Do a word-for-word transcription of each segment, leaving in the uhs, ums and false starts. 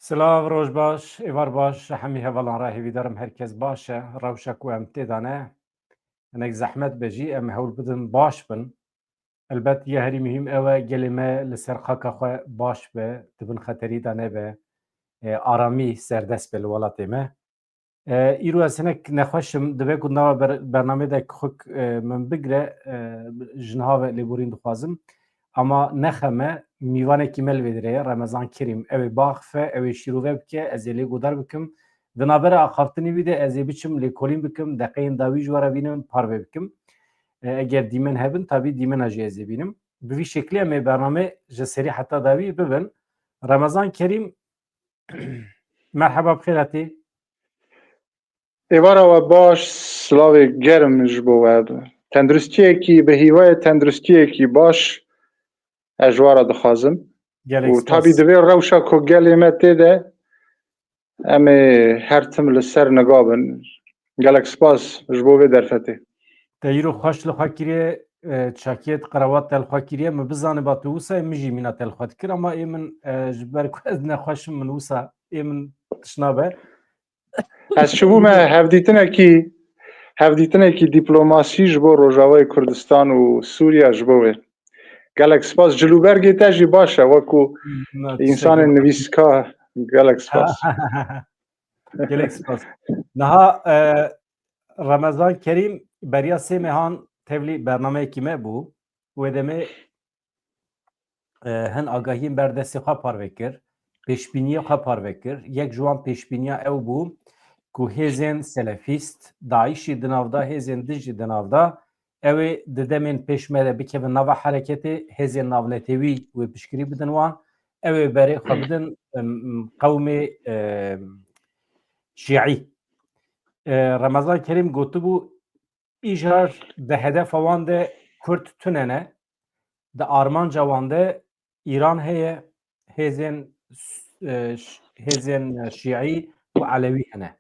Silav, roj baş, êvar baş, hemî hevalan re hêvîdarim herkes baş e. Rewşa ku em tê de ne, hinek zehmet be jî, em hewl bidin baş bin. Elbet ya herî muhîm ew e, gelê me li ser xaka xwe baş be, di bin xeterî de nebe, e, aramî serdest be li welatê me. E, îro ez hinek nexweş im, divê ku nava ber-, bernamê de xwe, e, min bigre, e, ji niha ve lêborîn dixwazim. Ama nexeme, mîvanekî me li vê dirê ye, Remezan Kerîm. Ew ê biaxife, ew ê şîrove bike, ez ê lê godar bikim. Di navbera axaftinê wî de ez ê biçim lêkolîn bikim, deqeyên dawî ji we re bînim, parve bikim. E, eger dîmen hebin, tabî dîmena jî ez ê bînim. Bi vî şeklî em ê bername ji serî heta dawî bibin. Remezan Kerîm, merheba, bi xêr hatî. Êvara we baş, silavê germ ji bo we. Tenduristiyekî, bi hîvayê tenduristiyekî baş ez ji we re dixwazim. Gelek Û spas. Tabî di vê rewşa ku gelê me tê de, em ê her tim li ser niga bin. Gelek spas ji bo vê derfetê. Te îro xweş li xwe kiriye, e, çakiyê qerewa te li xwe kiriye. Min bizaniba tu wisa, min jî mîna te li xwe dikir, ama ê min, e, ji ber ku ez nexweş im, min wisa ê min tişt nabe. Ez çûbûme hevdîtinekî, hevdîtinekî dîplomasî ji bo Rojavayê Kurdistan û Sûriya ji bo wê. Gelek spas. Cilûbergê te jî baş e, wekû Na, teşekkür. Însanên nivîskar. Gelek spas. Gelek spas. Niha, e, Remezan Kerîm beriya sê mehan tevlî bernameyekî me bû. Wê demê, e, hin agahiyên ber destê xwe parve kir, pêşbîniyê xwe parve kir. Yek ji wan pêşbîniya ew bû ku hêzên selefîst, DAIŞî di nav de, hêzên din jî di nav de, ew ê di demên pêş me de bikevin nava hereketê, hêzên navnetewî wê piştgirî bidin wan, ew ê berê xwe bidin, em, qewmê, em, şîî. E, Remezan Kerîm gotibû, îcar di hedefa wan de Kurd tune ne, di armanca wan de Îran heye, hêzên, e, ş-, hêzên şîî û elewî hene.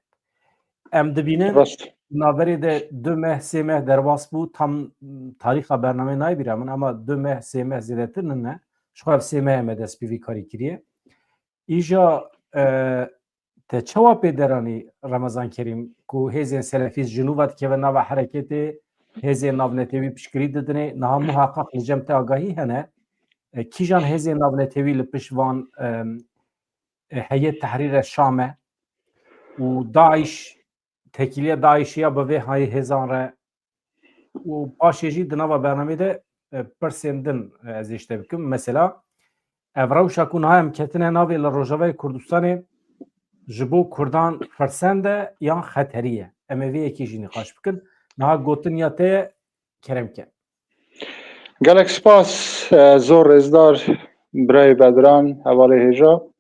Em dibînin, Rast. Navberê de du meh, sê meh derbas bû, tam tarîxa bernameyê nayê bîra min, ama du meh, sê meh zêdetir nine. Ji xwe ev sê meh me dest bi vî karî kiriye. Îja, e, te çawa pê deranî, Remezan Kerîm, ku hêzên selefîst ji nû ve dikeve nava hereketê, hêzên navnetewî piştgirî didinê, niha muheqeq li cem te agahî hene, e, kîjan hêzên navnetewî li pişt van, e, e, Heyet Tehrîre Şam e û DAIŞ, tekîliya DAIŞê ya bi vê hayê hêzan re û paşê jî di nava bernamê de, e, pirsên din, e, ez ê ji te bikim. Mesela, ev rewşa ku niha em ketine navê li Rojavayê Kurdistanê ji bo Kurdan firsend e yan xeterî ye? Em ê vê yekê jî nîqaş bikin. Niha gotin ya te ye, kerem ke. Gelek spas, e, zor rêzdar birayê Bedran, hevalê hêja.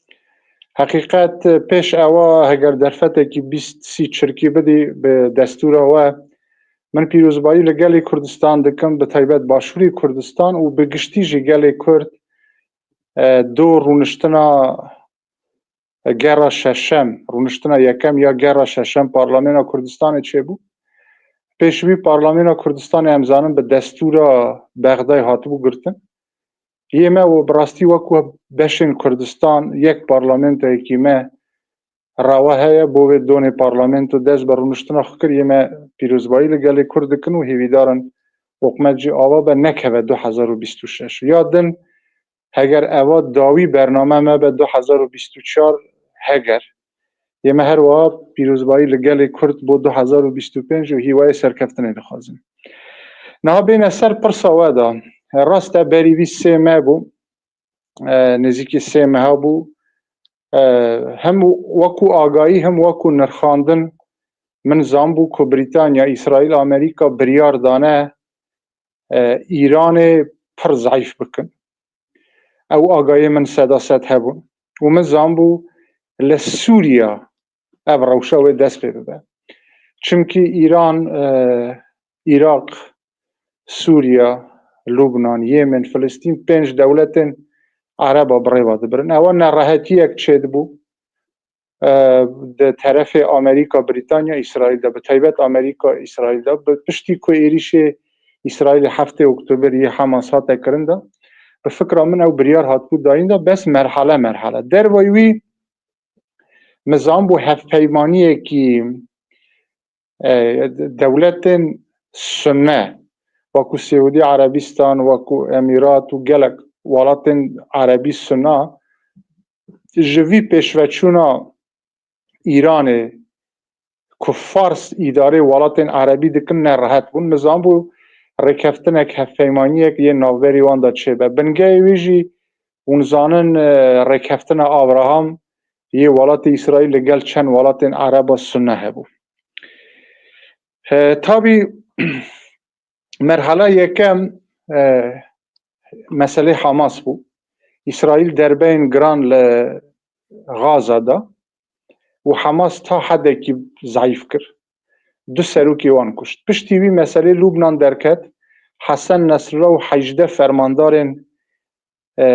Heqîqet, e, pêş ewa heger derfetekî bîst sî çirkî bidî bi destûra we, min pîrozbayî li gelê Kurdistan dikim, bi taybet Başûrê Kurdistan û bi giştî jî gelê Kurd, e, do rûniştina gera şeşem, rûniştina yekem ya gera şeşem Parlamena Kurdistanê çêbû. Pêş wî Parlamena Kurdistanê, em zanin, bi destûra Bexdayê hatibû girtin. Yê me û bi rastî wekû beşên Kurdistan yek parlamentoyekî me rewa heye, bo vê donê parlamento dest bi rûniştina xwe kir. Yê me pîrozbayî li gelê Kurd dikin û hêvîdar in oqmet jî ava be, nekeve du hezar û bîst û şeş. Ya din, heger eva dawî bername me be du hezar û bîst û çar, heger, yê me her wiha pîrozbayî li gelê Kurd bo du hezar û bîst û pênc û hîwayê serkeftinê dixwazin. Niha bêne ser pirsa we de. Rast e, berî vî sê meh bû, e, nêzîkî sê meha bû. E, hem wekû agahî, hem wekû nirxandin min zanbû ku Brîtanya, Îsraîl, Amerîka biryar dane, e, Îranê pir zeîf bikin. Ew agahiyê min seda sed hebûn. Û min zanbû li Sûriya ev rewşa wê dest pê bibe. Çimkî Îran, e, Îraq, Sûriya, Lubnan, Yemen, Filistîn, pênc dewletên Ereba bi rêva dibirin. Ewa nerehetiyek çêdibû, e, di terefê Amerîka, Brîtanya, Îsraîl de, bi taybet Amerîka, Îsraîl de, bi piştî ku êrîşê Îsraîlê heftê Oktober yê Hamas hate kirin de, bi fikra min ew biryar hatibû dayîn de, bes merhale merhale. Dervayî wî Min zanibû hevpeymaniyekî, e, dewletên Sunne, wekû Siûdî Erebistan, wekû Emîrat û gelek welatên Erebî Sunna, ji vî pêşveçûna Îranê ku Fars îdarê welatên Erebî dikin, ne rehet bûn. Min zanibû rêkeftinek, hevpeymaniyek yê navberî wan de çêbe. Bingehê wî jî hûn zanin, e, rêkeftina Abraham yê welatê Îsraîl li gel çend welatên Ereba Sunne hebû. E, tabî merhala yekem, e, meselê Hamas bû. Îsraîl derbeyên giran li Gaza da û Hamas ta hedekî zayîf kir. Du serokê wan kuşt. Piştî wî meselê Lubnan derket, Hesen Nesrallah û hejdeh fermandarên, e,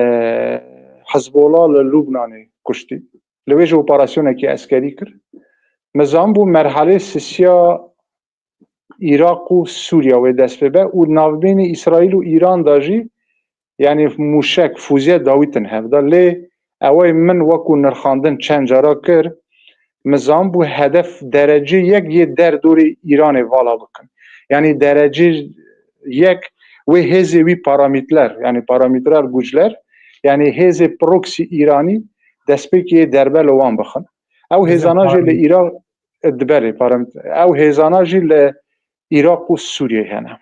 Hizbollah li Lubnanê kuştî. Li wê jî operasyonekî eskerî kir. Min zanibû merhalê sisiya Iraq û Sûriya wê dest pê be û navbênê Îsraîl û Îran de jî, yanî mûşek, fûzye dawîtin hev de. Lê ewey min wekû nirxandin çend cara kir, min zanibû hedef derecê yek yê derdorê Îranê vala bikin. Yanî derecê yek wê hêzê wî paramîtler, yanî paramîtler gucler, yanî hêzê proxy Îranî destpêkê yê derbe li wan bixin. Ew hêzana jî li Îraq, e, diberê paramîtler. Ew hêzana jî li Îraq û Sûriyê hene.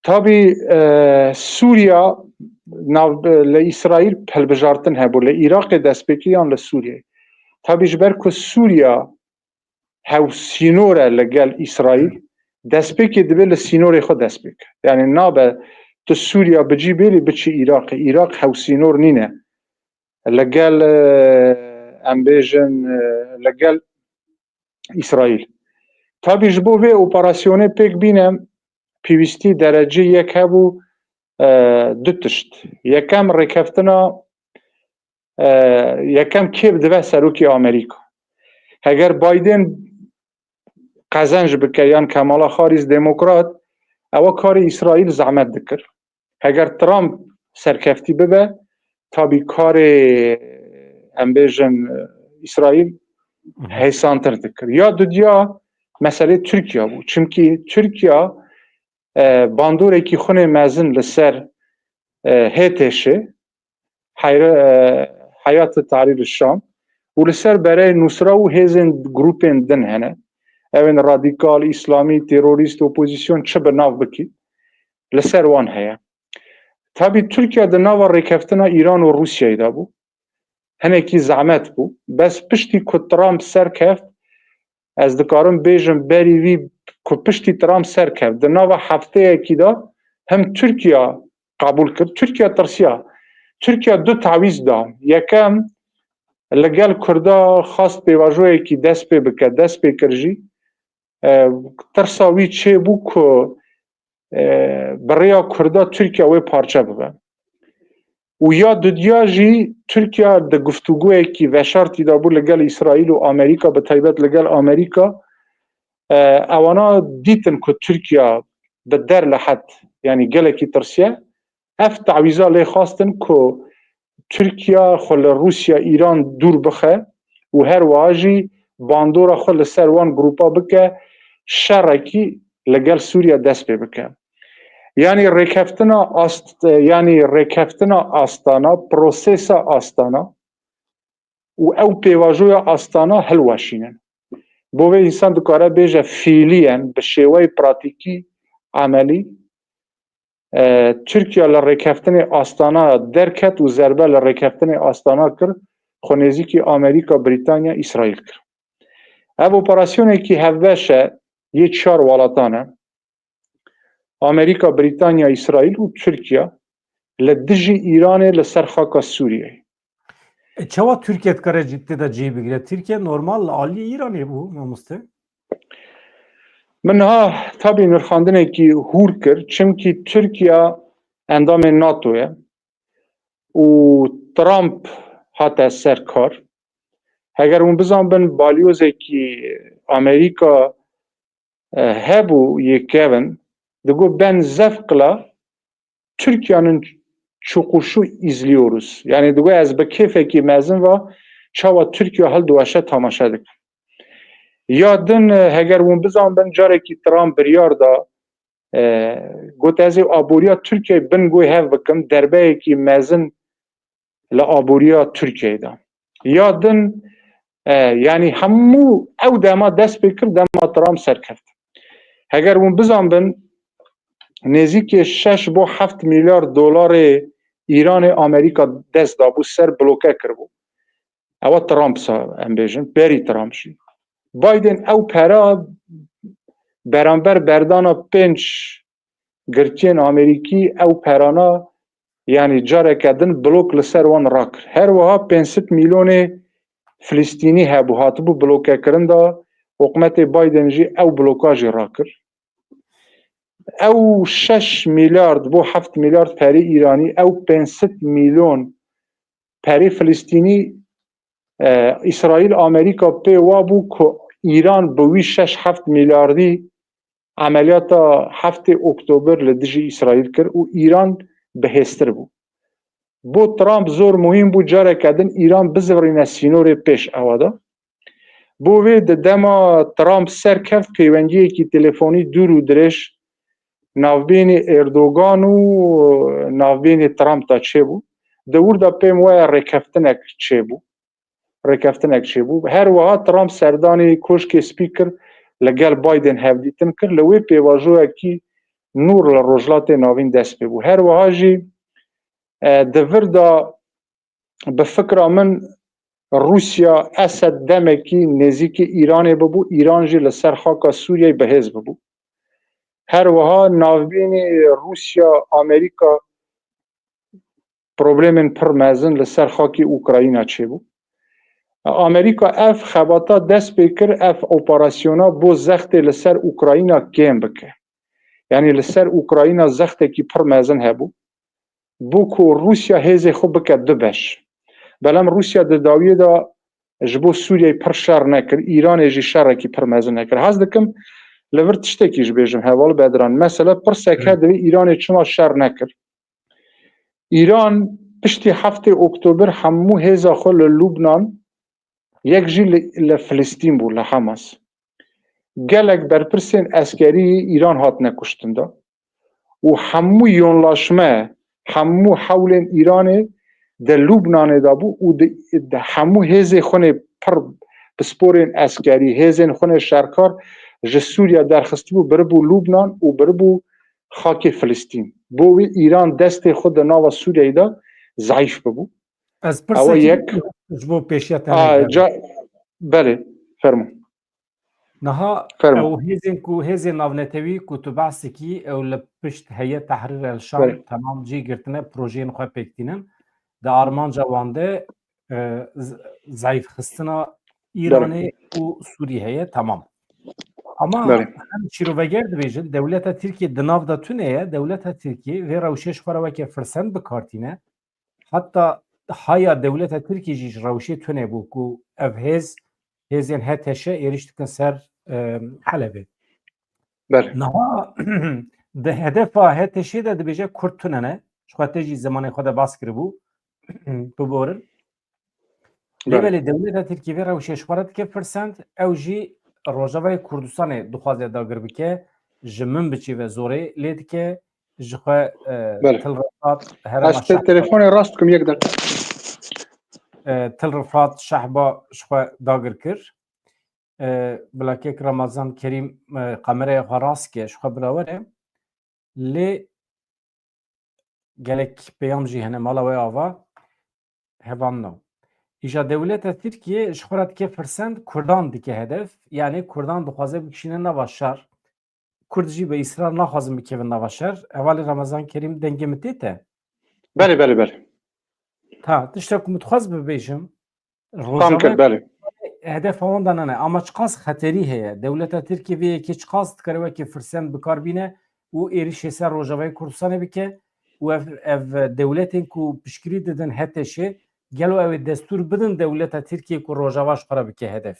Tabî, e, Sûriya nav, li Îsraîl hilbijartin hebû, li Îraqê destpêkî yan li Sûriyê. Tabî ji ber ku Sûriya hewsînor e li gel Îsraîl, destpêkê divê li sînorê xwe dest pê ke. Yanî nabe tu Sûriya bi cî bêrî biçî Îraqê. Îraq hewsînor nîne li gel, e, em bêjin, e, li gel Îsraîl. Tabî ji bo vê operasyonê pêk bîne pêwîstî derecê yek hebû, e, du tişt. Yekem rêkeftina, e, yekem kê dibe serokê Amerîka. Heger Biden qezenc bike yan Kamala Harris demokrat, ewa karê Îsraîl zehmet dikir. Heger Trump serkeftî bibe, tabî karê, em bêjin, e, Îsraîl Hı hı. hêsantir dikir. Ya dudiya meselê Tirkiye bû. Çimkî Tirkiye, e, bandorekî xunê mezin li ser, e, H T Ş, Heyre-, e, Heyat Tahrir Şam û li ser berê Nusra û hêzên grûpên din hene. Ew ên radîkal, îslamî, terorîst, opozîsyon çi bi nav bikî, li ser wan heye. Tabî Tirkiye di nava rêkeftina Îran û Rûsyayê de bû. Hinekî zehmet bû. Bes piştî ku Trump serkeft, ez dikarim bêjim berî vî ku piştî Trump serkeft, di nava hefteyekî de him Tirkiye qebûl kir. Tirkiye tirsiya. Tirkiye du tawîz da. Yekem li gel Kurda xwest pêvajoyekî dest pê bike, dest pê kir jî. E, tirsa wî çêbû ku, e, bi rêya Kurda Tirkiye wê parçe bibe. Û ya dudiya jî Tirkiye di guftûgoyekî veşartî de bû li gel Îsraîl û Amerîka, bi taybet li gel Amerîka. E, ewana dîtin ku Tirkiye bi der li het, yanî gelekî tirsiye. Ev tawîza lê xwestin ku Tirkiye xwe li Rûsya, Îran dûr bixe û her wiha jî bandora xwe li ser wan grûpa bike, şerekî li gel Sûriye dest pê bike. Yanî rêkeftina ast-, yanî rêkeftina Astana, prosesa Astana û ew pêvajoya Astana hilweşînin. Bo vê însan dikare bêje fîlî yen, bi şêweyê pratîkî, emelî, e, Tirkiye li rêkeftinê Astana derket û zerbe li rêkeftinê Astana kir, xwe nêzîkî Amerîka, Brîtanya, Îsraîl kir. Ev operasyonekî hevbeş e, yê çar welatan e. Amerîka, Brîtanya, Îsraîl û Tirkiye li dijî Îranê li ser xaka Sûriyeyê. E, çawa Tirkiye dikare cî-, tê de cihê bigire? Tirkiye normal li aliyê Îranê bû, mamoste? Min niha tabî nirxandinekî hûr kir, çimkî Tirkiye endamê NATO ye û Trump hate ser kar. Heger hûn bizanbin balyozekî Amerîka, e, hebû yê kevin, digot ben zevkla Türkiye'nin çöküşü izliyoruz. Yani digot ez bi kêfekî mezin ve çawa Tirkiye hildiweşe tamaşe dikin. Ya din, e, heger hûn bizanbin, carekî Trump biryar da, e, got, ez ê aboriya Tirkiyeyê bin guhê hev bikim, derbeyekî mezin li aboriya Tirkiyeyê de. Ya din, e, yanî hemû ew dema dest pê kir, dema Trump serkeft. Heger hûn bizanbin, nêzîkê şeş bo heft milyar dolarê Îranê Amerîka dest dabû, ser bloke kiribû. Ewa Trump sa em bêjin, berî Trump jî. Biden ew pera beramber berdana pênc girtiyên Amerîkî, ew perana, yanî careke din blok li ser wan rakir. Her wiha pênc sed milyonê Filistînî hebû, hatibû blokekirin de, hikûmetê Biden jî ew bloka jî rakir. Ew şeş milyard bo heft milyard perê Îranî, ew pênc sed milyon perê Filistînî, e, Îsraîl, Amerîka pê wa bû ku Îran bi wî şeş heft milyardî emeliyata heftê Oktober li dijî Îsraîl kir û Îran bihêztir bû. Bo Trump zor muhîm bû careke din Îran bizivirîne sînorê pêş ewa de. Bo vê di dema Trump serkeft peywendiyekî telefonî dûr û dirêj navbênê Erdogan û navbênê Trump de çêbû. Di wir de pêm waya rêkeftinek çêbû. Rêkeftinek çêbû. Her wiha Trump serdanî Koşkê Spî kir, li gel Biden hevdîtin kir. Li wê pêvajoyekî nûr li Rojhilatê Navîn dest pê bû. Her wiha jî, e, di vir de bi fikra min Rûsya Esed demekî nêzîkî Îranê bibû, Îran jî li ser xaka Sûriyeyê bi hêz bibû. Her wiha navbînî Rûsya, Amerîka problemên pir mezin li ser xakê Ukrayna çêbû. Amerîka ev xebata dest pê kir, ev operasyona bo zextê li ser Ukrayna kêm bike. Yanî li ser Ukrayna zextekî pir mezin hebû. Bo ku Rûsya hêzê xwe bike du beş. Belem Rûsya di dawiyê de ji bo Sûriyeyê pir şer nekir, Îranê jî şerekî pir mezin nekir. Hez dikim li vir tiştekî ji bêjim heval Bedran. Mesele pirsek he, divê Îranê çima şer nekir? Îran piştî heftê Oktober hemû hêza xwe li Lubnan, yek jî li, li Filistîn bû, li Hamas. Gelek berpirsên eskerî Îran hatine kuştin de û hemû yonlaşme, hemû hewlên Îranê di Lubnanê de bû û di, di hemû hêzê xwe nê pir pisporên eskerî, hêzên xwe nê şerkar ji Sûriye derxistibû, biribû Lubnan û biribû xakê Filistîn. Bo wî Îran destê xwe di nava Sûriyeyê de zeîf bibû. Ez Ewa pirsek yek. Ji bo pêşiya te A, heye. Ca, belê, fermo. Niha Fermo. Ew hêzên ku, hêzên navnetewî ku tu behs dikî, ew li pişt heye Tehrir el Şam, Belê. Temam cî girtine, projeyên xwe pêk tînin. Di armanca wan de, e, z-, zayîfxistina Belê. Îranê û Sûrî heye, temam. Ama Belê. Em şîroveger dibêjin, dewleta Tirkiye di nav de tune ye, dewleta Tirkiye vê rewşê ji xwe re weke firsend bi kar tîne. Heta haya dewleta Tirkî jî ji rewşê tune bû ku ev hêz, hêzên H T Ş êrîş dikin ser, e, Helebê. Belê. Niha di hedefa H T Şê de dibêje Kurd tune ne. Ji xwe te jî zemanê xwe de bas kiribû. Biborin. Lê Belê. Belê dewleta Tirkî vê rewşê ji xwe re dike firsend, ew jî Rojavayê Kurdistanê dixwaze dagir bike, ji min biçî ve zorê lê dike, ji xwe, e, Belê. Til Rifat, herema Ez te Şehba, telefonê rast dikim, yek deqe. E, Til Rifat Şehba ji xwe dagir kir. E, bila kek Ramazan Kerîm, e, kameraya xwe rast ke, ji xwe bila were. Lê gelek peyam jî hene mala wê ava. Hevan no. Îja dewleta Tirkiye ji xwe re dike firsend, Kurdan dike hedef. Yanî Kurdan dixwaze bikişîne nava şer. Kurd jî bi îsrar naxwazin bikevin nava şer. Hevalê Ramazan Kerîm, dengê min tê te? Belê, belê, belê. Ta, tiştek ku min dixwaz bibêjim, Tam kir, Rojava belê. Hedefa wan de nane. Ama çiqas xeterî heye. Dewleta Tirkiye vê yekê çiqas dikare wekî firsend bi kar bîne û êrişê ser Rojavayê Kurdistanê bike û ev, ev dewletên ku piştgirî didin H T Şê, gelo ew ê destûr bidin dewleta Tirkiye ku Rojava ji xwe re bike hedef?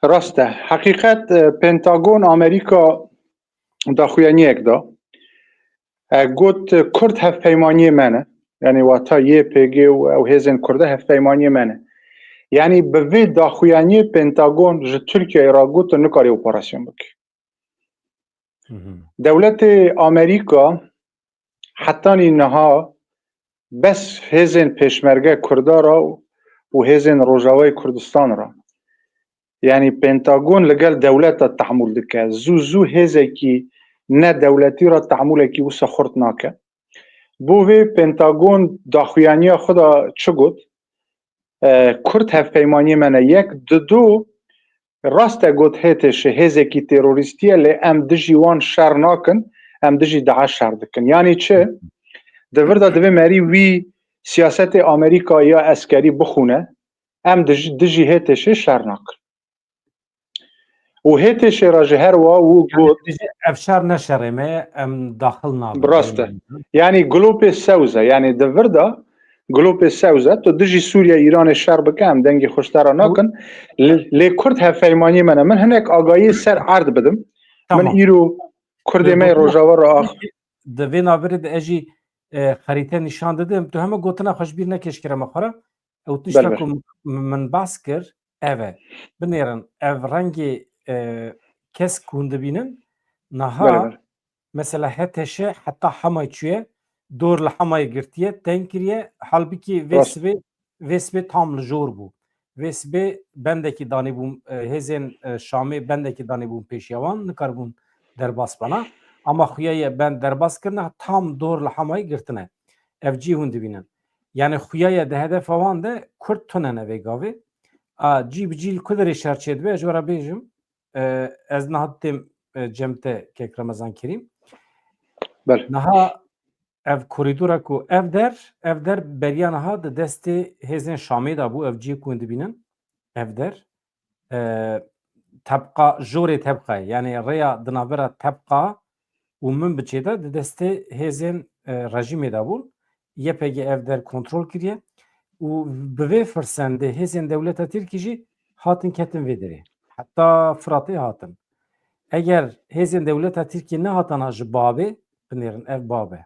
Rast e. Heqîqet, e, Pentagon Amerîka daxuyaniyek da. E, got, e, Kurd hevpeymaniyê me ne. Yanî wata Y P G û ew hêzên Kurda hevpeymaniyê me ne. Yanî bi vê daxuyaniyê Pentagon ji Tirkiyeyê re got tu nikarî operasyon bikî. Dewletê Amerîka hetanî niha bes hêzên pêşmerge Kurda re û hêzên Rojavayê Kurdistan re, yanî Pentagon li gel dewleta tehmûl dike. Zû zû hêzekî ne dewletî re tehmûlekî wisa xurt nake. Bo vê Pentagon daxuyaniya xwe de çi got? E, Kurd hevpeymaniyê me ne. Yek, didu, rast e got H T Ş hêzekî terorîstî ye, lê em dijî wan şer nakin, em dijî DAIŞ şer dikin. Yanî çi? Di vir de divê merî wî siyasetê Amerîka ya eskerî bixûne, em dijî, dijî H T Ş şer nakin. Û H T Ş re ji her wa wû got. Ev şer ne şerê me, em daxil nabin. Rast e. Yanî glopê sewz e. Yanî di vir de glopê sewz e. Tu dijî Sûriye, Îranê şer bike, em dengê xwe ji te re nakin. Lê Kurd hevpeymaniyê me ne. Min hinek agahiyê ser erd bidim. Min îro Kurdê me Rojava re ax. Di vê navberê de ez jî e, xerîte nîşan didim. Tu heme gotina xwe ji bîr neke ji kerema xwe re. Ew tişta ku min behs kir, ev e. Binêrin, ev rengê e, kes ku hûn dibînin, niha mesela H T Ş heta Hamay çûye, dor li Hamayê girtiye, teng kiriye, halbikî vê sibê, vê sibê tam li jor bû. Vê sibê bendekî danîbûn, e, hêzên e, Şamê bendekî danîbûn pêşiya wan, nikaribûn derbas bana. Ama xuya ye bend derbas kirine, tam dor li Hamayê girtine. Ev cî hûn dibînin. Yani xuya ye di hedefa wan de Kurd tune ne vê gavê. A, cî bi cî li ku derê şer çêdibe, ez ji we re bêjim. E, ez niha têm e, cem te kek Remezan Kerîm. Niha ev korîdora ku ev der, ev der beriya niha di destê hêzên Şamê de bû, ev cihê ku hûn dibînin, ev der. E, tebqa, jorê tebqa ye. Yani rêya di navbera tebqa û Minbiçê de di destê hêzên e, rejîmê de bûn. Y P G ev der kontrol kiriye û bi vê firsendê hêzên dewleta Tirkî jî hatin ketin vê derê. Heta Firatê hatin. Eger hêzên dewleta Tirkî nehatana ji babê, binêrin ev bab e.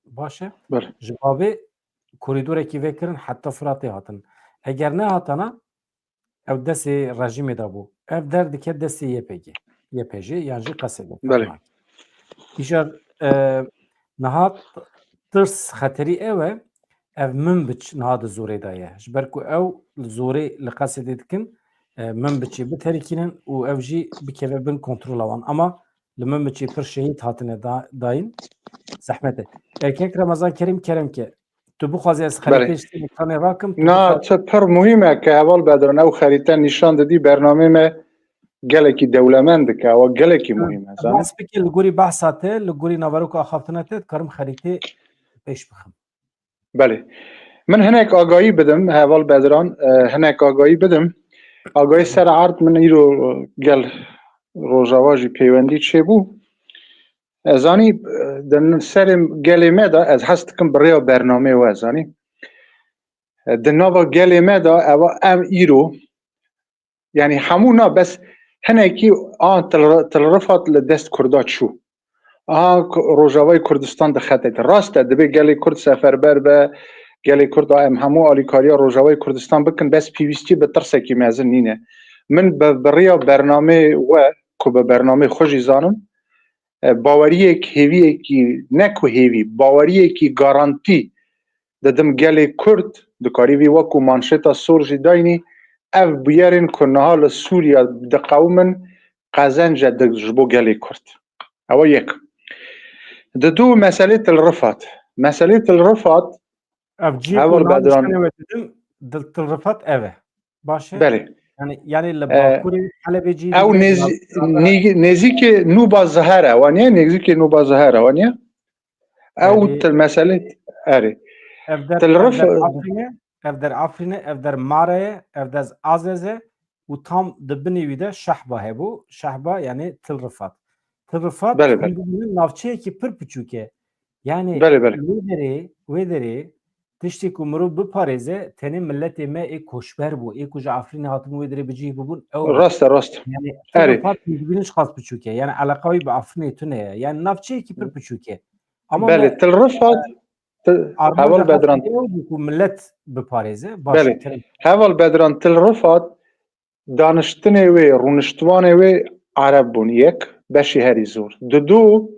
Baş e? Ji babê korîdorekî vekirin heta Firatê hatin. Eger nehatana, ew destê rejîmê de bû. Ev der dike destê Y P G, Y P J yan jî Qesedê. Belê. Îcar e, niha tirs xeterî ew e, ev Minbiç niha di zorê de ye. Ji ber ku ew li zorê li Qesedê dikin, e, Minbiçê biterikînin û ew jî bikeve bin kontrola wan. Ama li Minbiçê pir şehîd hatine da, dayîn. Zehmet e. E, kek Remezan Kerîm kerem ke. Tu bixwazî ez xerîtê ji te ekranê rakim? Na, çi pir muhîm e ke heval Bedran ew xerîte nîşan didî, bernamê me gelekî dewlemend dike, ewa gelekî muhîm e, zanî? Bes bike, li gorî behsa te, li gorî naveroka axaftina te, dikarim xerîtê pêş bixim. Belê. Min hinek agahî bidim, heval Bedran, e, hinek agahî bidim. Agahî ser erd min îro gel Rojava jî peywendî çêbû. Ez zanî, e, di serê gelê me de ez hes dikim bi rêya bernameyê we, zanî. E, di nava gelê me de eva em îro, yanî hemû na, bes hinekî a Til-, Til Rifat li dest Kurda çû. A Ku-, Rojavayê Kurdistan di xetê de. Rast e, divê gelê Kurd seferber be, gelê Kurd a em hemû alîkariya Rojavayê Kurdistan bikin, bes pêwîstî bi tirsekî mezin nîne. Min bi, bi rêya bernameyê we, ku bi bernameyê xwe jî zanim, e, baweriyek, hêviyekî, ne ku hêvî, baweriyekî garantî didim gelê Kurd, dikarî vî wekû manşeta sor jî daynî, ev bûyerên ku niha li Sûriye diqewimin, qezenc e di, ji bo gelê Kurd. Ew e yek. Didu, meselê Til Rifat. Meselê Til Rifat, Ev cihê ku niha nîşanê we didim, Til Rifat ev e. Baş e? Belê. Yani, yani li E, bakurê Helebê cî ew nêzî-, nêzî-, nêzîkê Nûba Ziher e, waniye? Nêzîkê Nûba Ziher e, waniye? Ew Erê. Til meselê, erê. Ev der, Til ev Rif-, der Afrîn e, ev der Afrîn e, ev der Mara ye, ev der Azez e û tam di binê wî de Şehba hebû. Şehba yani Til Rifat. Til Rifat Belê, belê. Navçeyekî pir piçûk e. Yani Belê, belê. wê derê, wê derê tiştê ku mirov biparêze, tenê miletê me ê koçber bû, ê ku ji Afrînê hatibûn wê derê bi cih bibûn, ew Rast e, rast e. Yani Erê. Til Rifat dibînin çiqas piçûk e. Yani eleqa wî bi Afrînê tune ye. Yani navçeyekî pir piçûk e. Ama Belê, me Til Rifat, Heval Bedran. Ku millet biparêze. Baş. Belê. Heval Bedran Til Rifat daniştinê wê, rûniştvanê wê Ereb bûn. Yek, beşî herî zor. Dudu,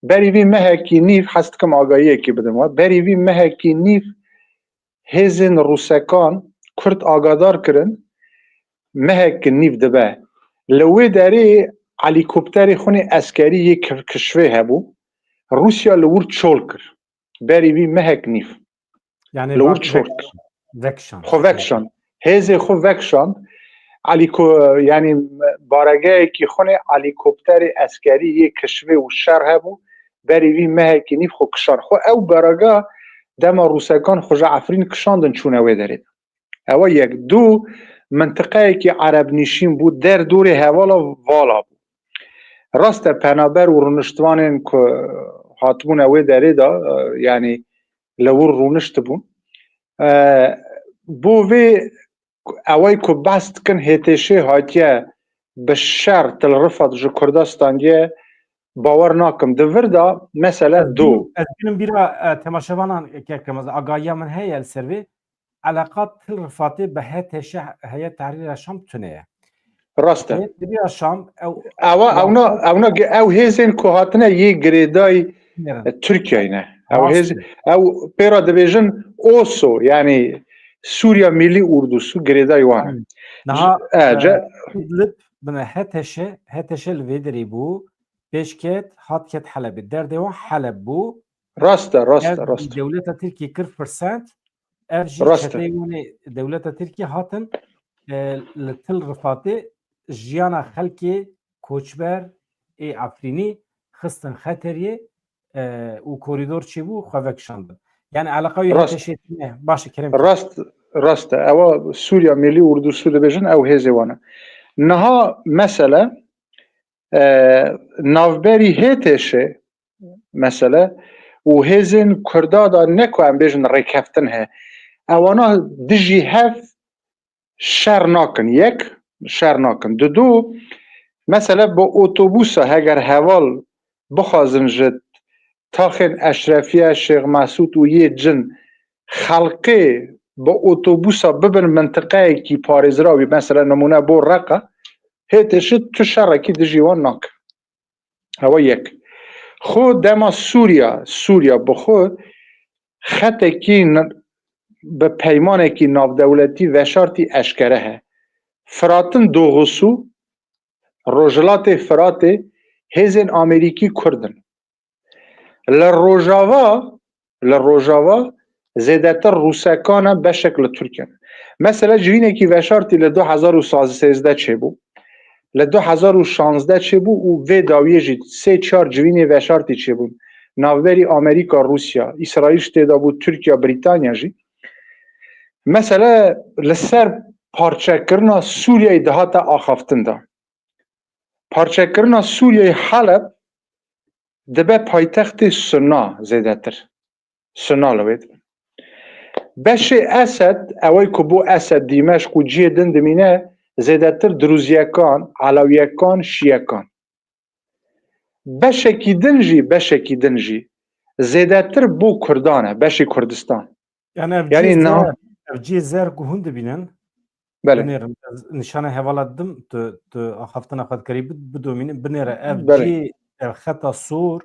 berî vî mehekî nîv, hez dikim agahiyekî bidim we. Berî vî mehekî nîv hêzên Rûsekan Kurd agadar kirin, mehek nîv dibe. Li wê derê helîkopterê xwinê eskerî yê kir-, kişvê hebû. Rûsya li wir çol kir. Berî vî mehek nîv. Yani li wir çol kir. Vekşan. Xwe vekşan. Hêzê xwe vekşan. Alîko-, yani baregeyekî xwinê helîkopterê eskerî yê kişvê û şer hebû. Berî vî mehekî nîv xwe kişand. Xwe ew berega dema Rûsekan xwe ji Efrîn kişandin çûne wê derê. Ewa yek. Du, mintiqeyekî Ereb nîşîn bû, der dorê hevala vala bû. Rast e, penaber û rûniştvanên ku hatibûne wê derê de, e, yanî li wir rûniştibûn. E, bo vê ewey ku behs dikin H T Ş hatiye bi şer Til Rifat ji Kurda standiye, bawer nakim. Di vir de mesele du. Ez bînim bîra, e, temaşevanan kekim. Agahiya min heye li ser vê. Eleqa Til Rifatê bi H T Ş, Heyet Tehrîra Şam tune ye. Rast e. Heyet Tehrîra Şam, ew Ewa, ewna, ewna ge-, ew hêzên ku hatine yê girêdayî, e, Tirkiyeyê ne. Ew hêz, ew pêra dibêjin OSO, yani Suriye Millî Ordusu girêdayî wan e. Niha, e, Idlib, bine H T Ş, H T Ş li vê derê bû, pêş ket, hat ket Helebê. Derdê wan Heleb bû. Rast e, rast e, rast e. Dewleta Tirkî kir firsend, ev jî çeteyê wan ê dewleta Tirkî hatin, e, li Til Rifatê jiyana xelkê koçber ê Efrînî xistin xeteriyê, e, û korîdor çêbû, xwe vekişandin. Yani eleqa wî H T Ş tune. Baş e, kerem. Rast, rast e. Ewa Suriye Millî Ordusu dibêjin, ew hêzê wan e. Niha mesele, e, navberî H T Ş mesele û hêzên Kurda da ne ku em bêjin rêkeftin he. Ewana dijî hev şer nakin. Yek, şer nakin. Dudu, mesele bi otobusa heger heval bixwazin ji taxên Eşrefiye, Şêx Mesûd û yê cin xelkê bi otobusa bibin mintiqeyekî parêzrawî, mesele nimûne bo Reqa, H T Ş tu şerekî dijî wan nake. Ewa yek. Xwe dema Sûriya, Sûriya bi xwe xetekî n-, bi peymanekî navdewletî veşartî eşkere he. Firatin Doğusu, Rojhilatê Firatê hêzên Amerîkî Kurd in. Li Rojava, li Rojava zêdetir Rûsekan e, beşek li Tirk in. Mesele civînekî veşartî li du hezar û sêzdeh çêbû. Li du hezar û şazdeh çêbû û vê dawiyê jî sê çar civînê veşartî çêbûn. Navberî Amerîka, Rûsya, Îsraîl ji tê de bû, Tirkiye, Brîtanya jî. Mesele li ser parçekirina Sûriyeyê dihate axaftin de. Parçekirina Sûriyeyê Heleb dibe paytextê Sunna zêdetir. Sunna li wê dibe. Beşê Esed, ewey ku bo Esed Dîmeşq û cihê din dimîne, zêdetir Drûziyekan, Elewiyekan, Şiyekan. Beşekî din jî, beşekî din jî zêdetir bo Kurdan e, beşê Kurdistan. Yani ev Yani cihê na- zer, ev cihê zer ku hûn dibînin, Belê. Binêrin, ez nîşana hevala didim, tu, tu axaftina xwe dikerî bid-, bidomînî, binêre ev Belê. cihê, ev xeta sor,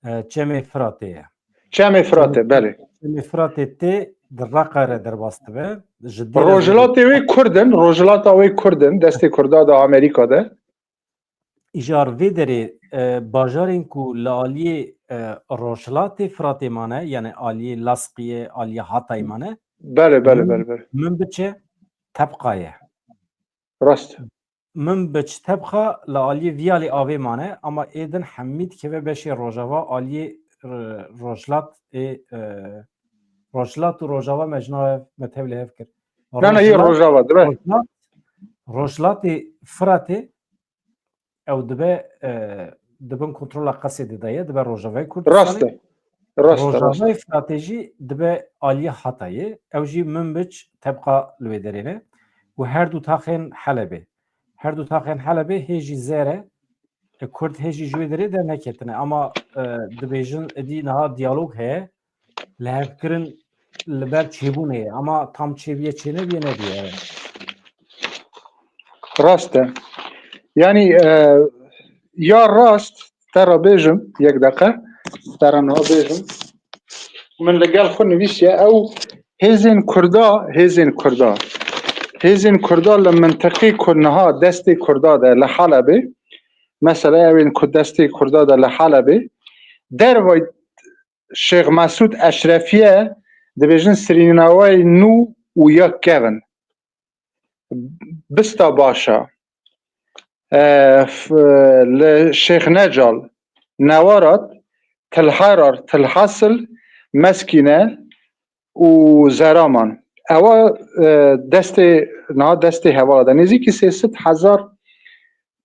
e, Çemê Firatê ye. Çemê Firatê, belê. Çemê Firatê tê di Reqa re derbas dibe. Ji dê re Rojhilatê wê Kurd in, rojhilata wê Kurd in, destê Kurda de Amerîka de. Îcar vê derê, e, bajarên ku li aliyê, e, rojhilatê Firatê mane, yani aliyê Lasqiyê, aliyê Hatayê mane, Belê, belê, min, belê, belê. min biçe Tebqa ye. Rast. Min biç Tebqa li aliyê Viyalê Avê mane, ama ê din hemî dikeve beşê Rojava, aliyê, e, Rojhilat, ê, e, Rojhilat û Rojava me ji nav me tevlê hev kir. Na, na, yê Rojhilat, Rojava, dibe. Rojhilat, Rojhilatê Firatê ew dibe, e, di bin kontrola Qesedê de ye, dibe Rojavayê Kurdistanê. Rast e. Rast e, rast e. Rojavayê Firatê jî dibe aliyê Hatayê. Ew jî Minbic, Tebqa li wê derê ne. Û her du taxên Helebê. Her du taxên Helebê hê jî zer e. E, Kurd hê jî ji wê derê derneketine. Ama, e, dibêjin, êdî niha diyalog heye. Lihevkirin li ber çêbûnê ye, ama tam çêbûye çênebûye nebûye. Rast e. Yanî e, ya rast te re bêjim, yek deqe, te re niha bêjim. Min li gel xwe nivîsiye ew hêzên Kurda, hêzên Kurda. Hêzên Kurda li mintiqê ku niha destê Kurda de li Helebê, mesela ewên ku destê Kurda de li Helebê, dervay Şêx Mesûd Eşrefiye dibêjin Sirînawayê nû û ya kevin. Bista Başa. E, f-, li Şêx Necal, Newarat, Til Herar, Til Hasil, Meskîne û Zeraman. Ewa e, destê, niha destê hevala de. Nêzîkî sê sed hezar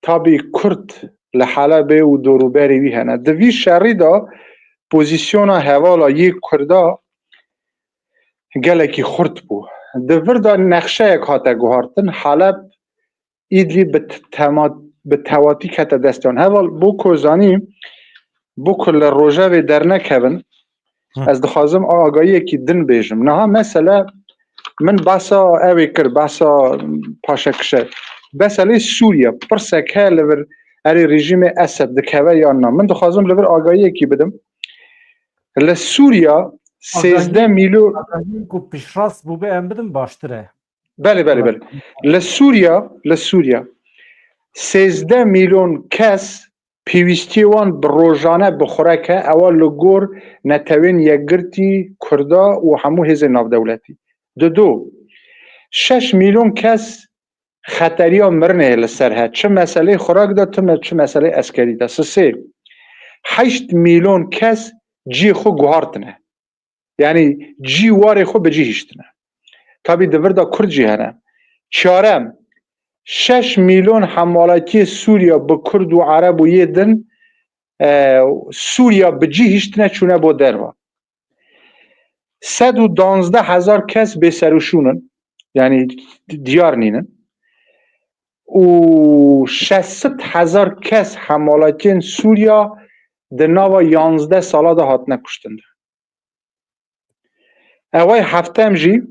tabî Kurd li Helebê û dorûberê wî hene. Di vî şerî de pozîsyona hevala yê Kurda gelekî xurt bû. Di vir de nexşeyek hate guhartin, Heleb, Îdlîb bi t-, tema-, bi tewatî kete destiyan. Heval, bo ku zanî, bo ku li rojevê dernekevin, Hı. ez dixwazim agahiyekî din bêjim. Niha mesele min behsa ewê kir, behsa paşekişe. Meselê Sûriye, pirsek heye li vir erê rejîmê Esed dikeve yan na. Min dixwazim li vir agahiyekî bidim. Li Sûriye sêzdeh milyon Agahiyên ku piştrast bûbe em bidin baştir e. Belê, belê, belê. Li Sûriya, li Sûriya sêzdeh milyon kes pêwîstiyê wan bi rojane bi xurek e, ewa li gor Netewên Yekgirtî, Kurda û hemû hêzên navdewletî. Dido, şeş milyon kes xeteriya mirinê li ser he. Çi meselê xurek de, tu me-, çi meselê eskerî de. Sisê, heşt milyon kes cihê xwe guhartine. Yanî cî warê xwe bi cî hiştine. Tabî di vir de Kurd jî hene. Çarem, şeş milyon hemwelatiyê Sûriya bi Kurd û Ereb û yê din, e, Sûriya bi cî hiştine çûne bo derva. Sed û danzdeh hezar kes bêserûşûn in, yanî diyar nînin. Û şeş sed hezar kes hemwelatiyên Sûriya di nava yanzdeh sala de hatine kuştin. Eway heftem jî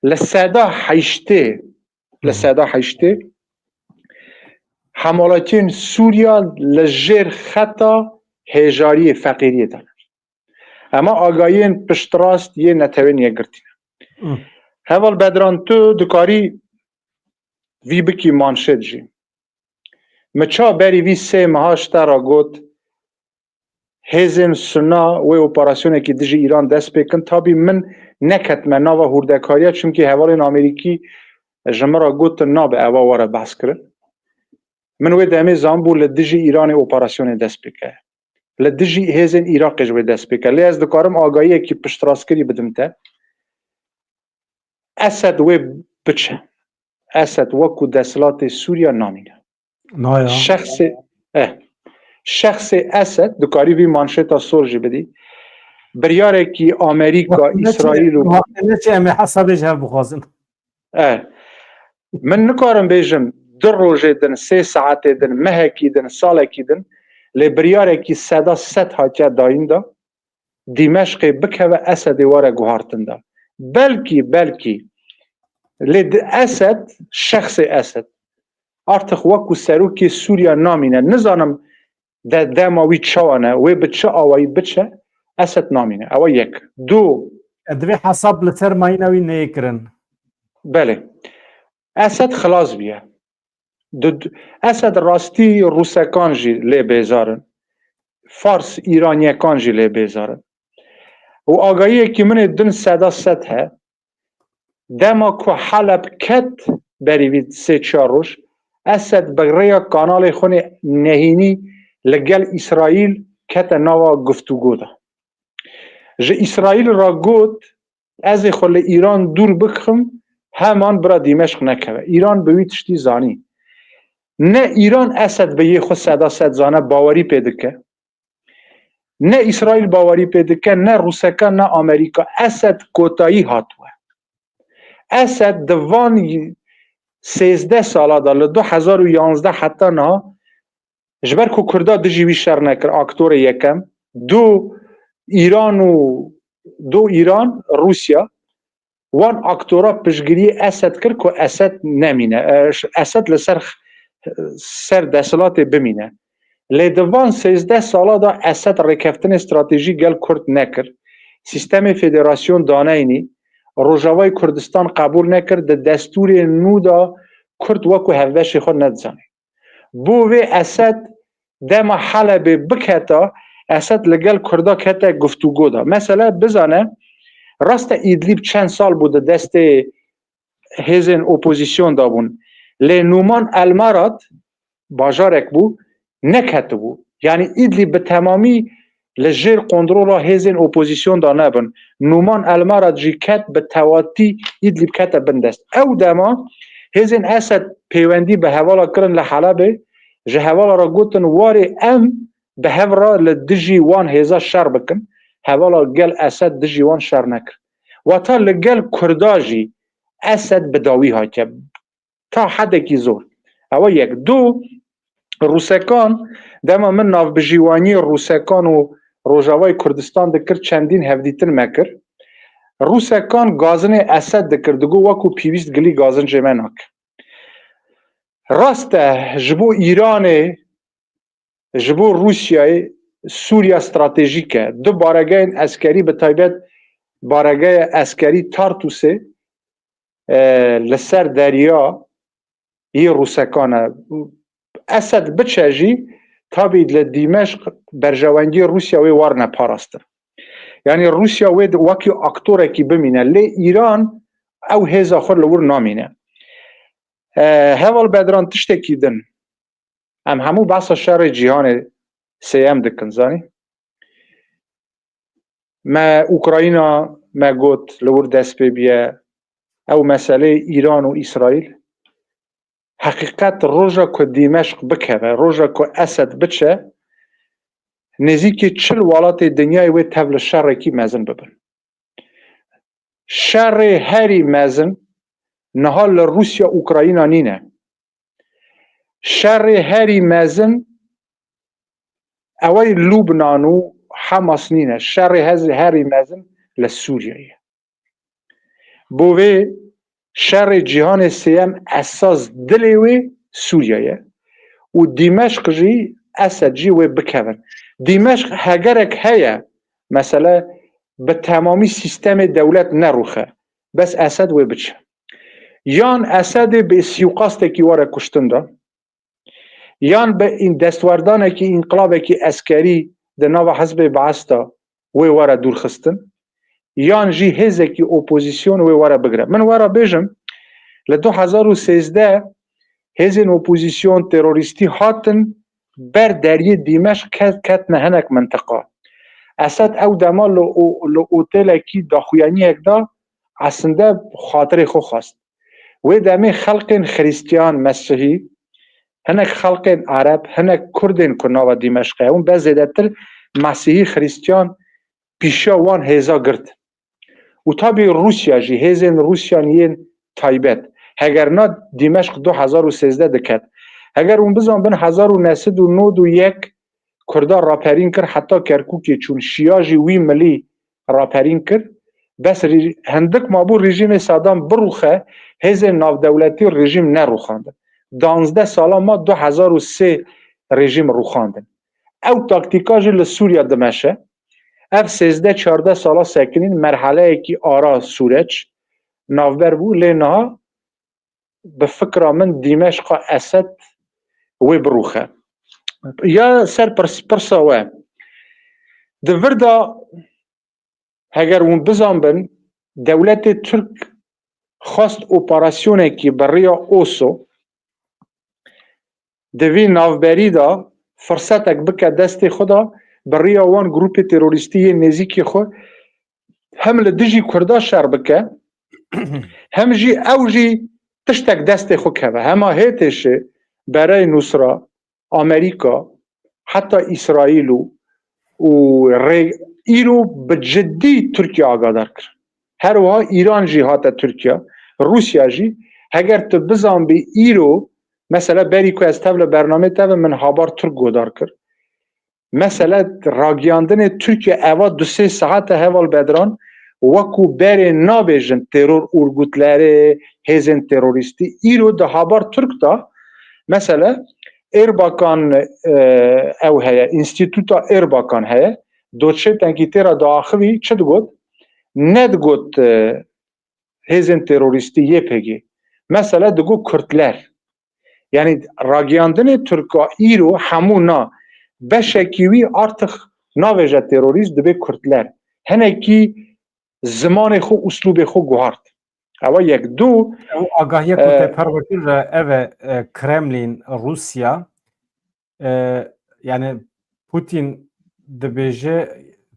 li seda heştê, li Hı. seda heştê hemwelatiyên Sûriya li jêr xeta hêjariyê, feqîriyê de ne. Ema agahiyên piştrast yê Netewên Yekgirtî ne. Hı. Heval Bedran, tu dikarî vî bikî manşet jî. Min çawa berî vî sê meha ji te re got, hêzên Sunna wê operasyonekî dijî Îran dest pê kin. Tabî min neketime nava hûrdekariya, çimkî hevalên Amerîkî ji min re gotin nabe eva were behs kirin. Min wê demê zanbû li dijî Îranê operasyonê dest pê ke. Li dijî hêzên Iraqê ji wê dest pê ke. Lê ez dikarim agahiyekî piştrastkirî bidim te. Esed wê biçe. Esed wekû desthilatê Sûriya namîne. Naya. Şexsê, eh, şexsê Esed, dikarî vî manşêta sor jî bidî. Biryarekî Amerîka, Îsraîl û Wextê neçe em ê hesabê ji hev bixwazin. Eh, min nikarim bêjim du rojê din, sê saetê din, mehekî din, salekî din, lê biryarekî seda sed hatiye dayîn de. Dîmeşqê bikeve Esedê were guhartin de. Belkî, belkî. Lê di Esed, şexsê Esed, artık wekû serokê Sûriya namîne. Nizanim de dema wî çawa ne, wê bi çi awayî biçe, Esed namîne. Ewa yek. Du. E, divê hesab li ser mayîna wî neyê kirin. Belê. Esed xilas bûye. Di, di, Esed rastî Rûsekan jî lê bêzar in. Fars, Îranyekan jî lê bêzar in. Û agahiyekî min ê din seda sed he. Dema ku Heleb ket berî vî sê çar roj, Esed bi rêya kanalê xwe nê-, nehînî li gel Îsraîl kete nava guftûgo de. Ji Îsraîl re got, ez ê xwe li Îran dûr bikixim, heman bira Dîmeşq nekeve. Îran bi wî tiştî zanî. Ne Îran Esed bi yê xwe seda sed zane, bawerî pê dike. Ne Îsraîl bawerî pê dike, ne Rûseka, ne Amerîka. Esed kotayî hatiye. Esed di van sêzdeh sala de, li du hezar û yanzdeh heta niha, ji ber ku Kurda dijî wî şer nekir, aktorê yekem, du, Îran û do Îran, Rûsya, wan aktora piştgiriyê Esed kir ku Esed nemîne, e, Esed li ser, ser desthilatê bimîne. Lê di van sêzdeh sala de Esed rêkeftinê stratejî gel Kurd nekir. Sîstemê federasyon daneyînî, Rojavayê Kurdistan qebûl nekir, di destûrê nû de Kurd wekû hevbeşê xwe nedizane. Bo vê Esed dema Helebê biketa, Esed li gel Kurda kete guftûgo de. Mesela bizane, rast e Îdlîb çend sal bû di destê hêzên opozîsyon de bûn. Lê Nûman Elmarad, bajarek bû, neketibû. Yanî Îdlîb bi temamî li jêr kontrola hêzên opozîsyon de nebin. Nûman Elmarad jî ket bi tewatî Îdlîb kete bin dest. Ew dema hêzên Esed peywendî bi hevala kirin li Helebê, ji hevala re gotin, warê em bi hev re li dijî wan hêza şer bikin. Hevala gel Esed dijî wan şer nekir. Wata li gel Kurda jî Esed bi dawî hatiye. Ta hedekî zor. Ew e yek. Du, Rûsekan, dema min navbijîwaniyê Rûsekan û Rojavayê Kurdistan dikir, çendîn hevdîtin me kir. Rûsekan gazinê Esed dikir, digot, wekû pîvîst gilî gazinê me nake. Rast e, ji bo Îranê, ji bo Rûsyayê Sûriya stratejîk e. Du baregehên eskerî, bi taybet baregeya eskerî Tartûsê, e, li ser derya yê Rûsekan e. Esed biçe jî, tabî li Dîmeşq berjewendiyê Rûsya wê warine parastin. Yanî Rûsya wê di, wekî aktorekî bimîne. Lê Îran ew hêza xwe li wir namîne. E, Heval Bedran, tiştekî din. Em hemû behsa şerê cîhanê sêyem dikin, zanî? Me Ukrayna, me got, li wir dest pê bûye. Ew meseleyê Îran û Îsraîl. Heqîqet, roja ku Dîmeşq bikeve, roja ku Esed biçe, nêzîkî çil welatê dinyayê wê tev li şerekî mezin bibin. Şerê herî mezin niha li Rûsya Ukrayna nîne. Şerê herî mezin ewey Lubnan û Hamas nîne. Şerê hez-, herî mezin li Sûriye ye. Bo vê şerê cîhanê sêyem esas dilê wê Sûriye ye. Û Dîmeşq jî, Esed jî wê bikevin. Dîmeşq hegerek heye, mesele bi temamî sîstemê dewlet nerûxe. Bes Esed wê biçe. Yan Esedê bi sîqastekî were kuştin de, yan bi în-, destwerdanekî, înqilabekî eskerî di nava Hizbê Bees de wê were dûrxistin, yan jî hêzekî opozîsyon wê were bigire. Min were bêjim, li du hezar û sêzdeh hêzên opozîsyon terorîstî hatin ber deriyê Dîmeşq ket-, ketine hinek mintiqa. Esed ew dema li o-, li otelekî daxuyaniyek de esinde xatirê xwe xwest. Wê demê xelkên xrîstiyan, mesihî, hinek xelkên ereb, hinek kurdên ku nava Dîmeşqê hûn bes zêdetir mesihî xrîstiyan pîşiya wan hêza girt. Û tabî Rûsya jî, hêzên Rûsyan yên taybet. Heger na Dîmeşq du hezar û sêzdeh diket. Heger hûn bizanbin hezar û neh sed û nod û yek Kurda raperîn kir, heta Kerkûkê çûn. Şiya jî wî milî raperîn kir. Bes rî-, hindik mabû rejîmê Sedam birûxe, hêzên navdewletî rejîm nerûxandin. Danzdeh sala ma du hezar û sê rejîm rûxandin. Ew taktîka jî li Sûriya dimeşe. Ev sêzdeh çardeh sala sekinîn merheleyekî ara sûreç navber bû, lê niha bi fikra min Dîmeşqa Esed wê birûxe. Ya ser pirs-, pirsa we. Di vir de heger hûn bizanbin, dewletê Tirk xwest operasyonekî bi riya Oso di vî navberî de firsetek bike destê xwe de, bi riya wan grûpê terorîstî yên nêzîkî xwe hem li dijî Kurda şer bike, hem jî ew jî tiştek destê xwe keve. Hema HTŞ, Berey Nusra, Amerîka, heta Îsraîl û, û rê-, îro bi cidî Tirkiye agadar kir. Her wiha Îran jî hate Tirkiye, Rûsya jî. Heger tu bizanbî îro, mesela berî ku ez tev li bernamê te ve min Haber Tirk godar kir. Mesele ragiyandinê Tirkiye eva du sê saete heval Bedran, wekû berê nabêjin teror urgutleri, hêzên terorîstî, îro di habar Tirk de, mesele Erbakan, e, ew heye, Înstîtuta Erbakan heye, doçê tenkî tê re diaxivî, çi digot? Nedigot, e, hêzên terorîstî Y P G. Mesele digot Kurtler. Yanî ragiyandinê Tirka îro hemû na, beşekî wî artık navêje terorîst, dibe Kurtler. Hinekî zimanê xwe, uslûbê xwe guhart. Ewa yek. Du, Ew agahiya ku e, te perwe kir re, ev e, e, Kremlin, Rûsya, e, yani Putin dibêje,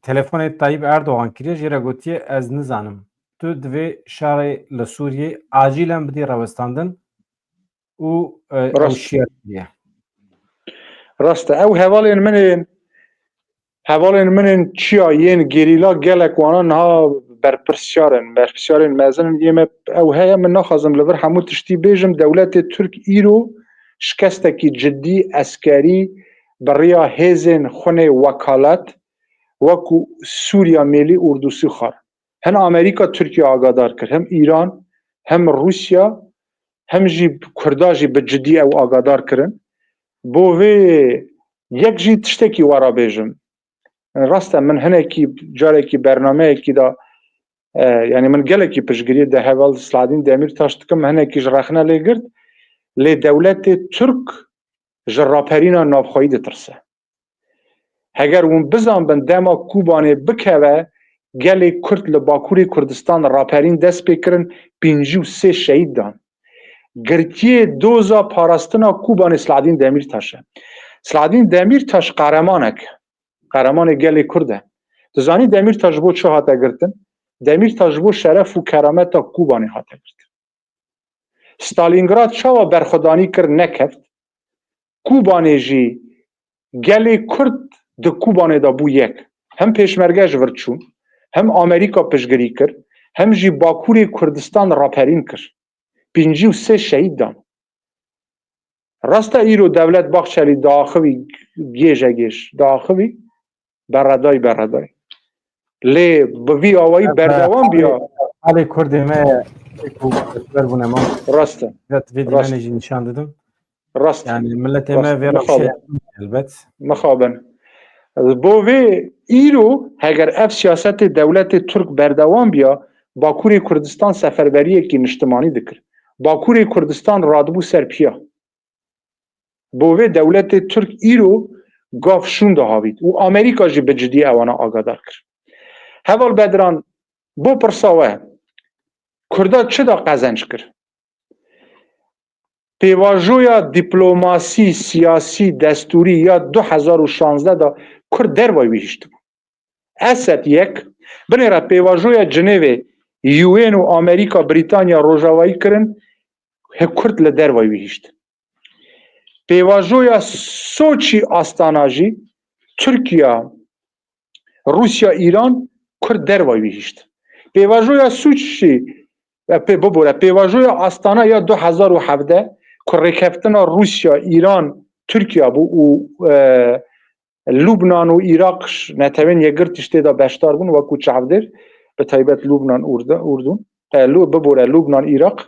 telefonê Tayyip Erdogan kiriye, jê re gotiye, ez nizanim. Tu divê şerê li Sûriyê acilen bidî rewestandin û, e, ew Rast. şiyar kiriye. Rast e. Ew hevalên min ên, hevalên min ên çiya yên gerîla, gelek wana niha berpirsyar in, berpirsyarên mezin in. Yê me ew heye, min naxwazim li vir hemû tiştî bêjim. Dewletê Tirk îro şikestekî cidî eskerî bi riya hêzên xwe nê wekalet, wekû Sûriya Mêlî Ordûsî xwar. Hin Amerîka Tirkiye agadar kir, hem Îran, hem Rûsya, hem jî Kurda jî bi cidî ew agadar kirin. Bo vê yek jî tiştekî we re bêjim. Rast e, min hinekî carekî bernameyekî de, e, yani min gelekî piştgiriyê de heval Selahaddin Demîrtaş dikim, hinekî ji rexne lê girt. Lê dewletê Tirk ji raperîna navxweyî ditirse. Heger hûn bizanbin dema Kobanê bikeve, gelê Kurd li Bakurê Kurdistan raperîn dest pê kirin, pêncî û sê şehîd dan. Girtiyê doza parastina Kobanê Selahaddin Demîrtaş e. Selahaddin Demîrtaş qeremanek e. Qeremanê gelê Kurd e. Tu zanî Demîrtaş ji bo çi hate girtin? Demîrtaş ji bo şeref û kerameta Kobanê hate girtin. Stalingrad çawa berxwedanî kir, nekeft? Kobanê jî, gelê Kurd di Kobanê de bû yek. Hem pêşmerge ji vir çûn, hem Amerîka piştgirî kir, hem jî Bakurê Kurdistan raperîn kir. Pêncî û sê şehîd dan. Rast e, îro Dewlet Bahçelî diaxivî, gêje gêj diaxivî, beredayî beredayî. Lê bi vî awayî berdewam biya. Halê Kurdê me ku ber bûne ma. Rast e. Vet vê Rast. Dîmenê jî nîşan didim. Rast. Yani milletê Rast. me vê Mixabin. Rewşê elbet. Mixabin. Bo vê îro heger ev siyasetê dewletê Tirk berdewam biya, Bakurê Kurdistan seferberiyekî niştimanî dikir. Bakurê Kurdistan radibû ser piya. Bo vê dewletê Tirk îro gav şûn dihavît û Amerîka jî bi cidî ewana agadar kir. Heval Bedran, bo pirsa we, Kurda çi da qezenc kir? Pêvajoya dîplomasî, siyasî, destûrî ya du hezar û şazdeh de Kurd dervayî wî hiştibû. Esed yek, binêre pêvajoya Cinêvê, U N û Amerîka, Brîtanya, Rojavayî kirin, he Kurd li dervayî wî hiştin. Pêvajoya Soçî, Astana jî, Tirkiye, Rûsya, Îran, Kurd dervayî wî hiştin. Pêvajoya Soçî, e, pê bibore, pêvajoya Astana ya du hezar û hevdeh ku rêkeftina Rûsya, Îran, Tirkiye bû û, e, Lubnan û Iraq, netewên yekgirtî ji tê de beşdar bûn wekû çavdêr, bi taybet Lubnan, Urd-, Urdun, e, Lu-, bibore Lubnan, Iraq.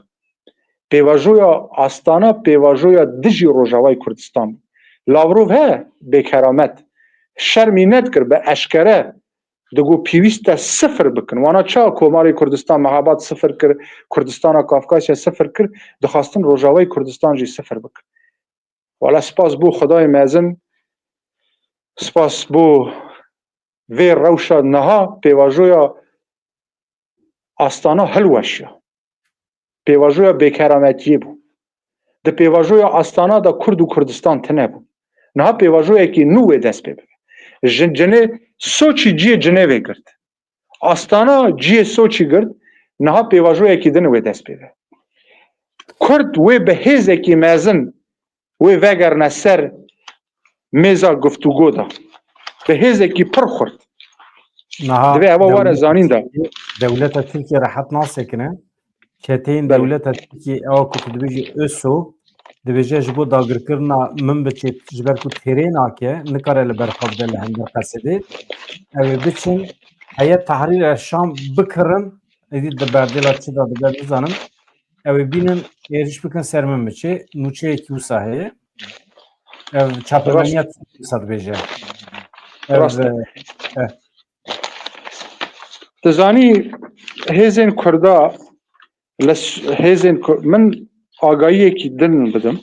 Pêvajoya Astana, pêvajoya dijî Rojavayê Kurdistan bû. Lavrov he, bêkeramet. Şermî nedikir, bi eşkere digot pêwîst e sifir bikin. Wana çawa Komarê Kurdistan Mehabad sifir kir, Kurdistana Kafkasya sifir kir, dixwastin Rojavayê Kurdistan jî sifir bikin. Wala spas bo Xwedayê mezin, spas bo vê rewşa niha pêvajoya Astana hilweşiya. Pêvajoya bêkerametiyê bû. Di pêvajoya Astana de Kurd û Kurdistan tune bû. Niha pêvajoyekî nû wê dest pê bibe. Ji Cinê-, Soçî cihê Cinêvê girt. Astana cihê Soçî girt. Niha pêvajoyekî din wê dest pê be. Kurd wê bi hêzekî mezin wê vegerine ser mêza guftûgo de. Bi hêzekî pir xurt. Niha Divê eva were dewleta zanîn de. Tirkiyê, dewleta Tirkiyê rehet nasekine. Çeteyên Belê. Dewleta Tirkiyê ewa ku tu dibêjî ÖSO, Dibêje ji bo dagirkirina Minbiçê, ji ber ku têrê nake, nikare li ber xwe bide li hember Qesedê. Ew ê biçin heye Tehrîr el Şam bikirin, êdî di berdêla çi de dibe nizanim. Ew ê bînin êriş bikin ser Minbiçê, nûçeyekî wisa heye. Ev çapemeniya wisa dibêje. Ev, Rast e. Eh. Dizanî hêzên Kurda, li s-, hêzên Ku-, min agahiyekî din bidim.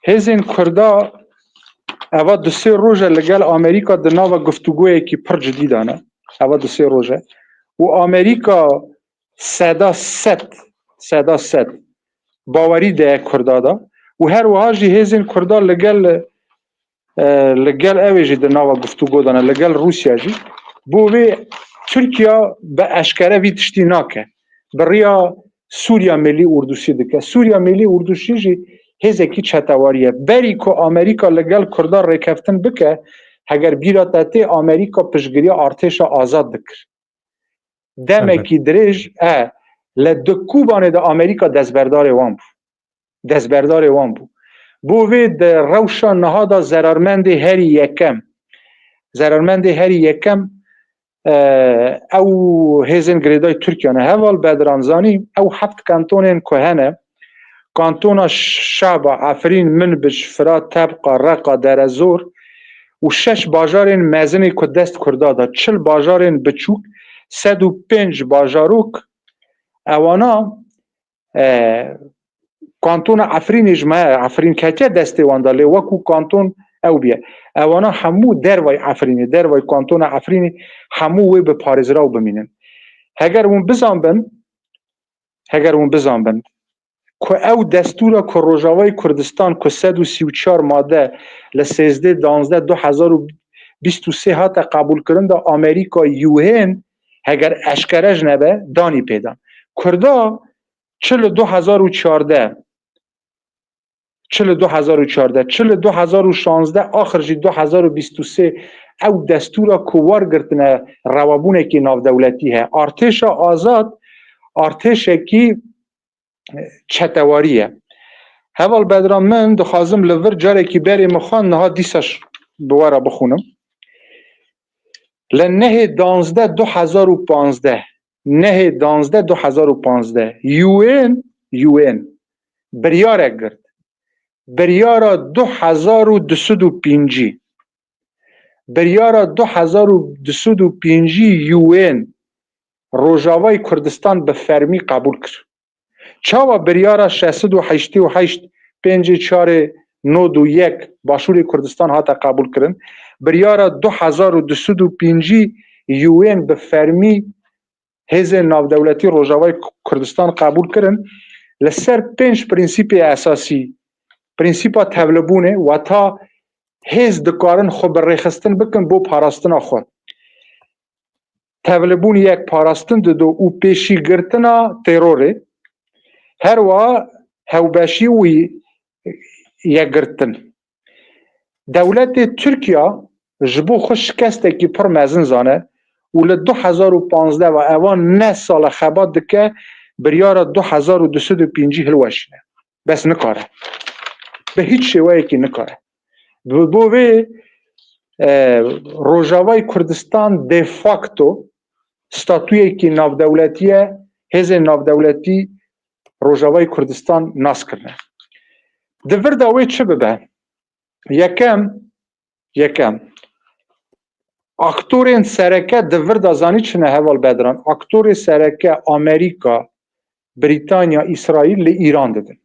Hêzên Kurda eva du sê roj e li gel Amerîka di nava guftûgoyekî pir cidî de ne. Eva du sê roj e. Û Amerîka seda sed, seda sed bawerî daye Kurda de. Û her wiha jî hêzên Kurda li gel, e, li gel ew ê jî di nava guftûgo de ne, li gel Rûsya jî. Bo vê Tirkiye bi eşkere vî tiştî nake. Bi riya Sûriya Millî Urdusî dike. Sûriya Millî Urdusî jî hêzekî çetewarî ye. Berî ku Amerîka li gel Kurda rêkeftin bike, heger bîra te tê, Amerîka piştgiriya artêşa azad dikir. Demekî dirêj, e, li di Kobanê de Amerîka destberdarê wan bû. Destberdarê wan bû. Bo vê di rewşa niha de zerarmendê herî yekem, zerarmendê herî yekem, e, ew hêzên girêdayî Tirkiye ne. Heval Bedran, zanî ew heft kantonên ku hene, Kantona Şaba, Efrîn, Minbic, Firat, Tebqa, Reqa, Derezor û şeş bajarên mezin ê ku dest Kurda da, çil bajarên biçûk, sed û pênc bajarok, ewana, e, kantona Efrînê ji me, Efrîn ketiye destê wan da, lê wekû kanton ew bûye. Ewana hemû dervay Efrînê, dervay kantona Efrînê hemû wê bi parêzraw bimînin. Heger hûn bizanbin, heger hûn bizanbin, ku ew destûra ku Rojavayê Kurdistan ku sed û sî û çar made li sêzdeh danzdeh du hezar û bîst û sê hate qebûlkirin de Amerîka yûhên heger eşkere ji nebe danî pêdan. Kurda çi li du hezar û çardeh, çi li du hezar û çardeh, çi li du hezar û şazdeh, axir jî du hezar û bîst û sê ew destûra ku wergirtine rewabûnekî navdewletî heye. Artêşa azad, artêşekî çetewarî ye. Heval Bedran, min dixwazim li vir carekî berê min xwend, niha dîsa ş-, bi we re bixwînim. Li nehê danzdeh du hezar û panzdeh, nehê danzdeh du hezar û panzdeh, U N, U N biryarek girt. Biryara du hezar û du sed û pêncî. Biryara du hezar û du sed û pêncî U N Rojavayê Kurdistan bi fermî qebûl kir. Çawa biryara şeş sed û heştê û heşt pêncê çarê nod û yek Başûrê Kurdistan hate qebûlkirin? Biryara du hezar û du sed û pêncî U N bi fermî hêzên navdewletî Rojavayê Kurdistan qebûl kirin. Li ser pênc prensîpê esasî, prensîpa tevlibûnê, weta hêz dikarin xwe bi rêxistin bikin bo parastina xwe. Tevlibûn yek parastin dido û pêşîgirtina terorê, her wiha hewbeşî û yekgirtin. Dewletê Tirkiya ji bo xwe şikestekî pir mezin zane û li du hezar û panzdeh ve evan neh sale xebat dike, biryara du hezar û du sed û pêncî hilweşîne. Bes nikare. Bi hiç şêweyekî nikare. Bi bo vê, e, Rojavayê Kurdistan de facto statuyekî navdewletî ye, hêzên navdewletî Rojavayê Kurdistan nas kirine. Di vir de wê çi bibe? Yekem, yekem. Aktorên sereke di vir de zanî çi ne heval Bedran? Aktorê sereke Amerîka, Brîtanya, Îsraîl li Îran didin.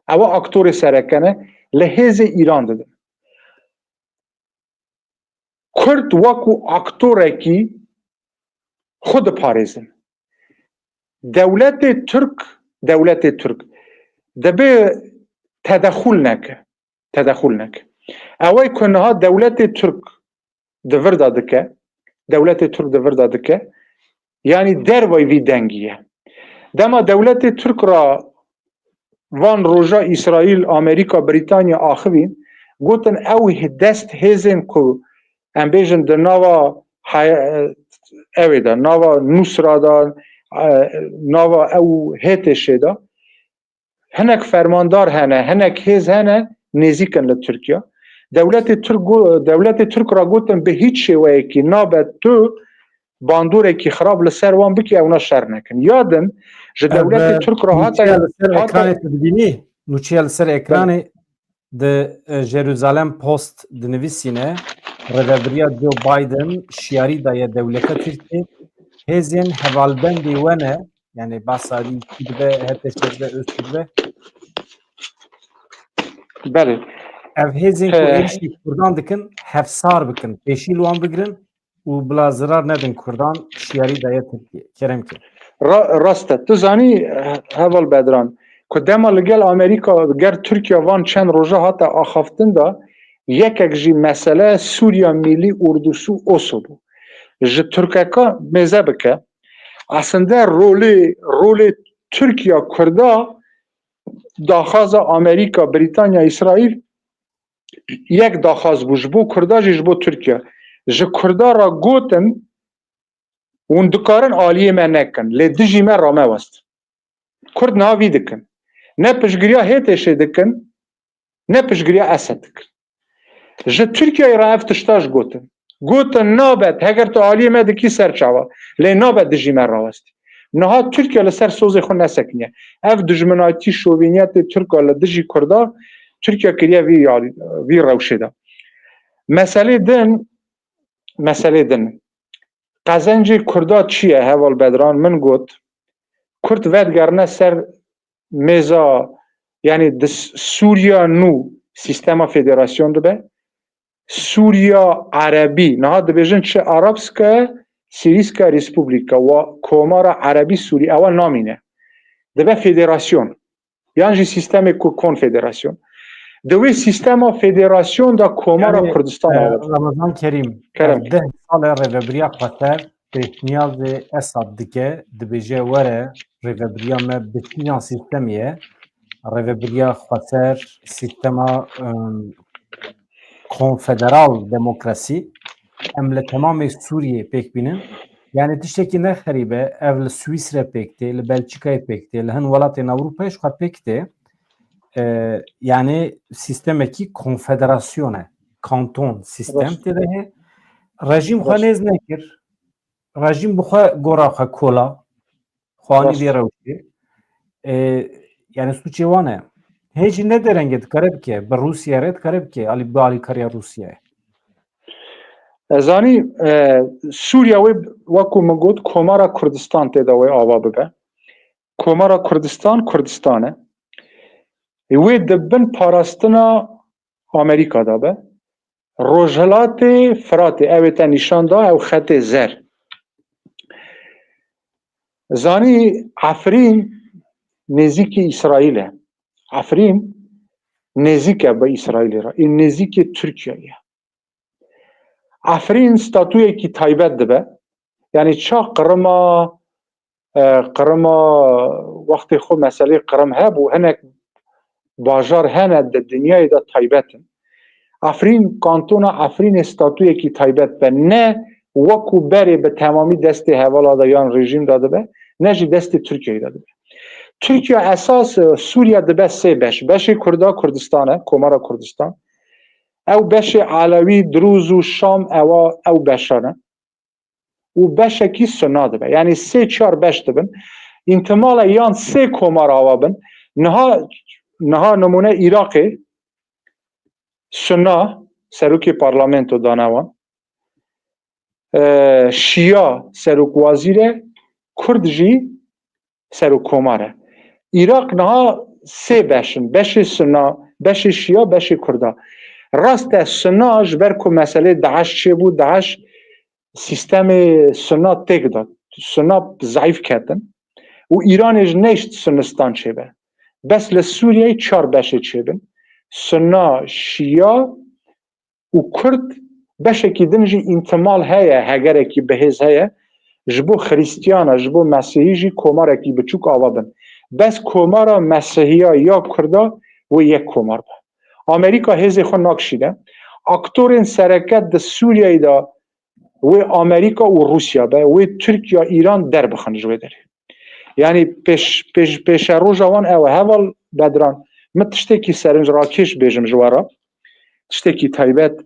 Ewa aktorê sereke ne, li hêzê Îran didin. Kurd wekû aktorekî xwe diparêzin. Dewletê Tirk, dewletê Tirk dibê tedexûl neke. Tedexûl neke. Ew ê ku niha dewletê Tirk di vir de dike, dewletê Tirk di vir de dike, yanî dervayî vî dengî ye. Dema dewletê Tirk ra van roja Îsraîl, Amerîka, Brîtanya axivîn, gotin ew dest hêzên ku em bêjin di nava hay-, ew ê de, nava Nusra de, e, nava ew H T Ş de, Hinek fermandar hene, hinek hêz hene, nêzîk in li Tirkiye. Dewletê Tirk go-, dewletê Tirk ra gotin bi hîç şêweyekî nabe tu bandorekî xirab li ser wan bikî, ewna şer nekin. Ya din ji Ev, dewletê e, Tirk ra hate, nûçeya li ser hate ekranê tu dibînî? Nûçeya li ser Belê. Ekranê di, e, Jerusalem Post dinivîsîne, rêvebiriya Joe Biden şiyarî daye dewleta Tirkiyê, hêzên hevalbendê we ne, yani Basadî kî dibe, H T Ş dibe, ÖSKO dibe. Belê. Ev hêzên ku He. êrişî Kurdan dikin, hevsar bikin, pêşî li wan bigirin û bila zirar nedin Kurdan, şiyarî daye Tirkiye. Kerem ke. Ra-, rast e. Tu zanî, he-, heval Bedran, ku dema li gel Amerîka, ger Tirkiye van çend roja hate axaftin de, yekek jî mesele Sûriya Millî Ordusu, OSO bû. Ji Tirkeka mêze bike, aslinde rolê, rolê Tirkiye Kurda daxwaza Amerîka, Brîtanya, Îsraîl yek daxwaz bû, ji bo Kurda jî, ji bo Tirkiye. Ji Kurda re gotin, hûn dikarin aliyê me nekin, lê dijî me ramewestin. Kurd niha vî dikin. Ne piştgiriya H T Ş'ê dikin, ne piştgiriya Esed dikin. Ji Tirkiyeyê re ev tişta ji gotin. Gotin, nabe, heger tu aliyê me dikî ser çava, lê nabe dijî me rawestî. Niha Tirkiye li ser sozê xwe nesekiniye. Ev dijminayetî, şovîniyetê Tirka li dijî Kurda, Tirkiye kiriye vî yarî, vî rewşê de. Meselê din, meselê din. Qezencê Kurda çi ye, heval Bedran? Min got, Kurd vedigerine ser mêza, yani di S-, Sûriya nû sîstema federasyon dibe. Sûriya Erebî, niha dibêjin çi Arabska, Sirîska Respublika, wa Komara Erebî Sûrî, ewa namîne. Dibe federasyon. Yan jî sîstemê ku konfederasyon. Di wê sîstema federasyon de Komara Yani, Kurdistan e, ava. Ramazan Kerîm, Kerem. Ev deh sal e rêvebiriya xweser pêşniyazê Esad dike, dibêje were rêvebiriya me bi çiyan sîstemê ye. Rêvebiriya xweser, sîstema, em, konfederal demokrasî, em li temamê Sûriyê pêk bînin. Yani tiştekî ne xerîb e, ev li Swîsre pêk tê, li Belçîkayê pêk tê, li hin welatên Ewropayê ji xwe pêk tê. E, yani sîstemekî konfederasyon e, kanton sîstem Rast. Tê de heye. Rejîm xwe Rast. Nêz nekir. Rejîm bi xwe gora xwe kola. Xwe anî Rast. Vê rewşê. E, yani sûcê wan e. Hê jî ne derengê dikare bike, bi Rûsya re dikare bike, alî, bi alîkariya Rûsyayê. Ez zanî, e, Sûriya wê, wekû min got, Komara Kurdistan tê de wê ava bibe. Komara Kurdistan, Kurdistan e. Wê di bin parastina Amerîka de be. Rojhilatê Firatê, ew ê te nîşan da, ew xetê zer. Zanî Efrîn nêzîkî Îsraîl e. Efrîn nêzîk e bi Îsraîlê re. Ê nêzîkê Tirkiyeyê ye. Efrîn statuyekî taybet dibe. Yani ça Qirima, e, Qirima wextê xwe meselê Qirim hebû, hinek bajar hene di dinyayê de taybet in. Efrîn, kantona Efrînê statuyekî taybet be. Ne wekû berê bi temamî destê hevala de yan rejîm de dibe, ne jî destê Tirkiyeyê de dibe. Tirkiye esas, e, Sûriye dibe sê beş. Beşê Kurda Kurdistan e, Komara Kurdistan. Ew beşê Elewî, Dirûz û Şam ewa ew beşan e. Û beşekî Sunna dibe. Yani sê çar beş dibin. Întimale yan sê komar ava bin. Niha, niha nimûne Iraqê Sunna serokê parlamento dane wan. E, Şiya serok wazîr e, Kurd jî serokkomar e. Iraq niha sê beş in. Beşê Sunna, beşê Şiya, beşê Kurda. Rast e, Sunna ji ber ku meselê DAIŞ çêbû, DAIŞ sîstemê Sunna têk da. Sunna zayîf ketin. Û Îranê ji neyşt Sunnistan çêbe. Bes li Sûriyeyê çar beşê çêbin. Sunna, Şiya û Kurd, beşekî din jî întimal heye, hegerekî bihêz heye, ji bo Xrîstiyana, ji bo Mesihî jî komarekî biçûk ava bin. Bes komara Mesihiya ya Kurda wê yek komar be. Amerîka hêzê xwe nakşîne. Aktorên sereke di Sûriyeyê de wê Amerîka û Rûsya be, wê Tirkiya, Îran derbixin ji wê derê. Yani pêş, pêş, pêşeroja wan ew e. Heval Bedran, min tiştekî serinc rakêş bêjim ji we re. Tiştekî taybet.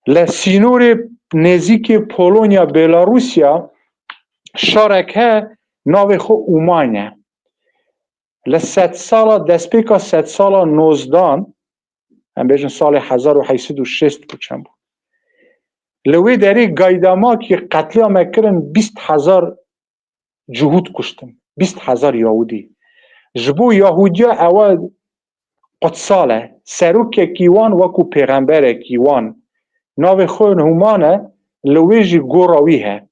Li sînorê nêzîkê Polonya, Belarusya şarek he, navê xwe Uman e. Li sedsala, destpêka sedsala nozdan, em bêjin salê hezar û heyt sed û şêst bû, çend bû? Li wê derê gaydamakî qetlîame kirin, bîst hezar cihûd kuştin, bîst hezar Yahûdî. Ji bo Yahûdiya ewe qutsal e. Serokekî wan wekû pêxemberekî wan navê xwe Hûman e, li wê jî gora wî he.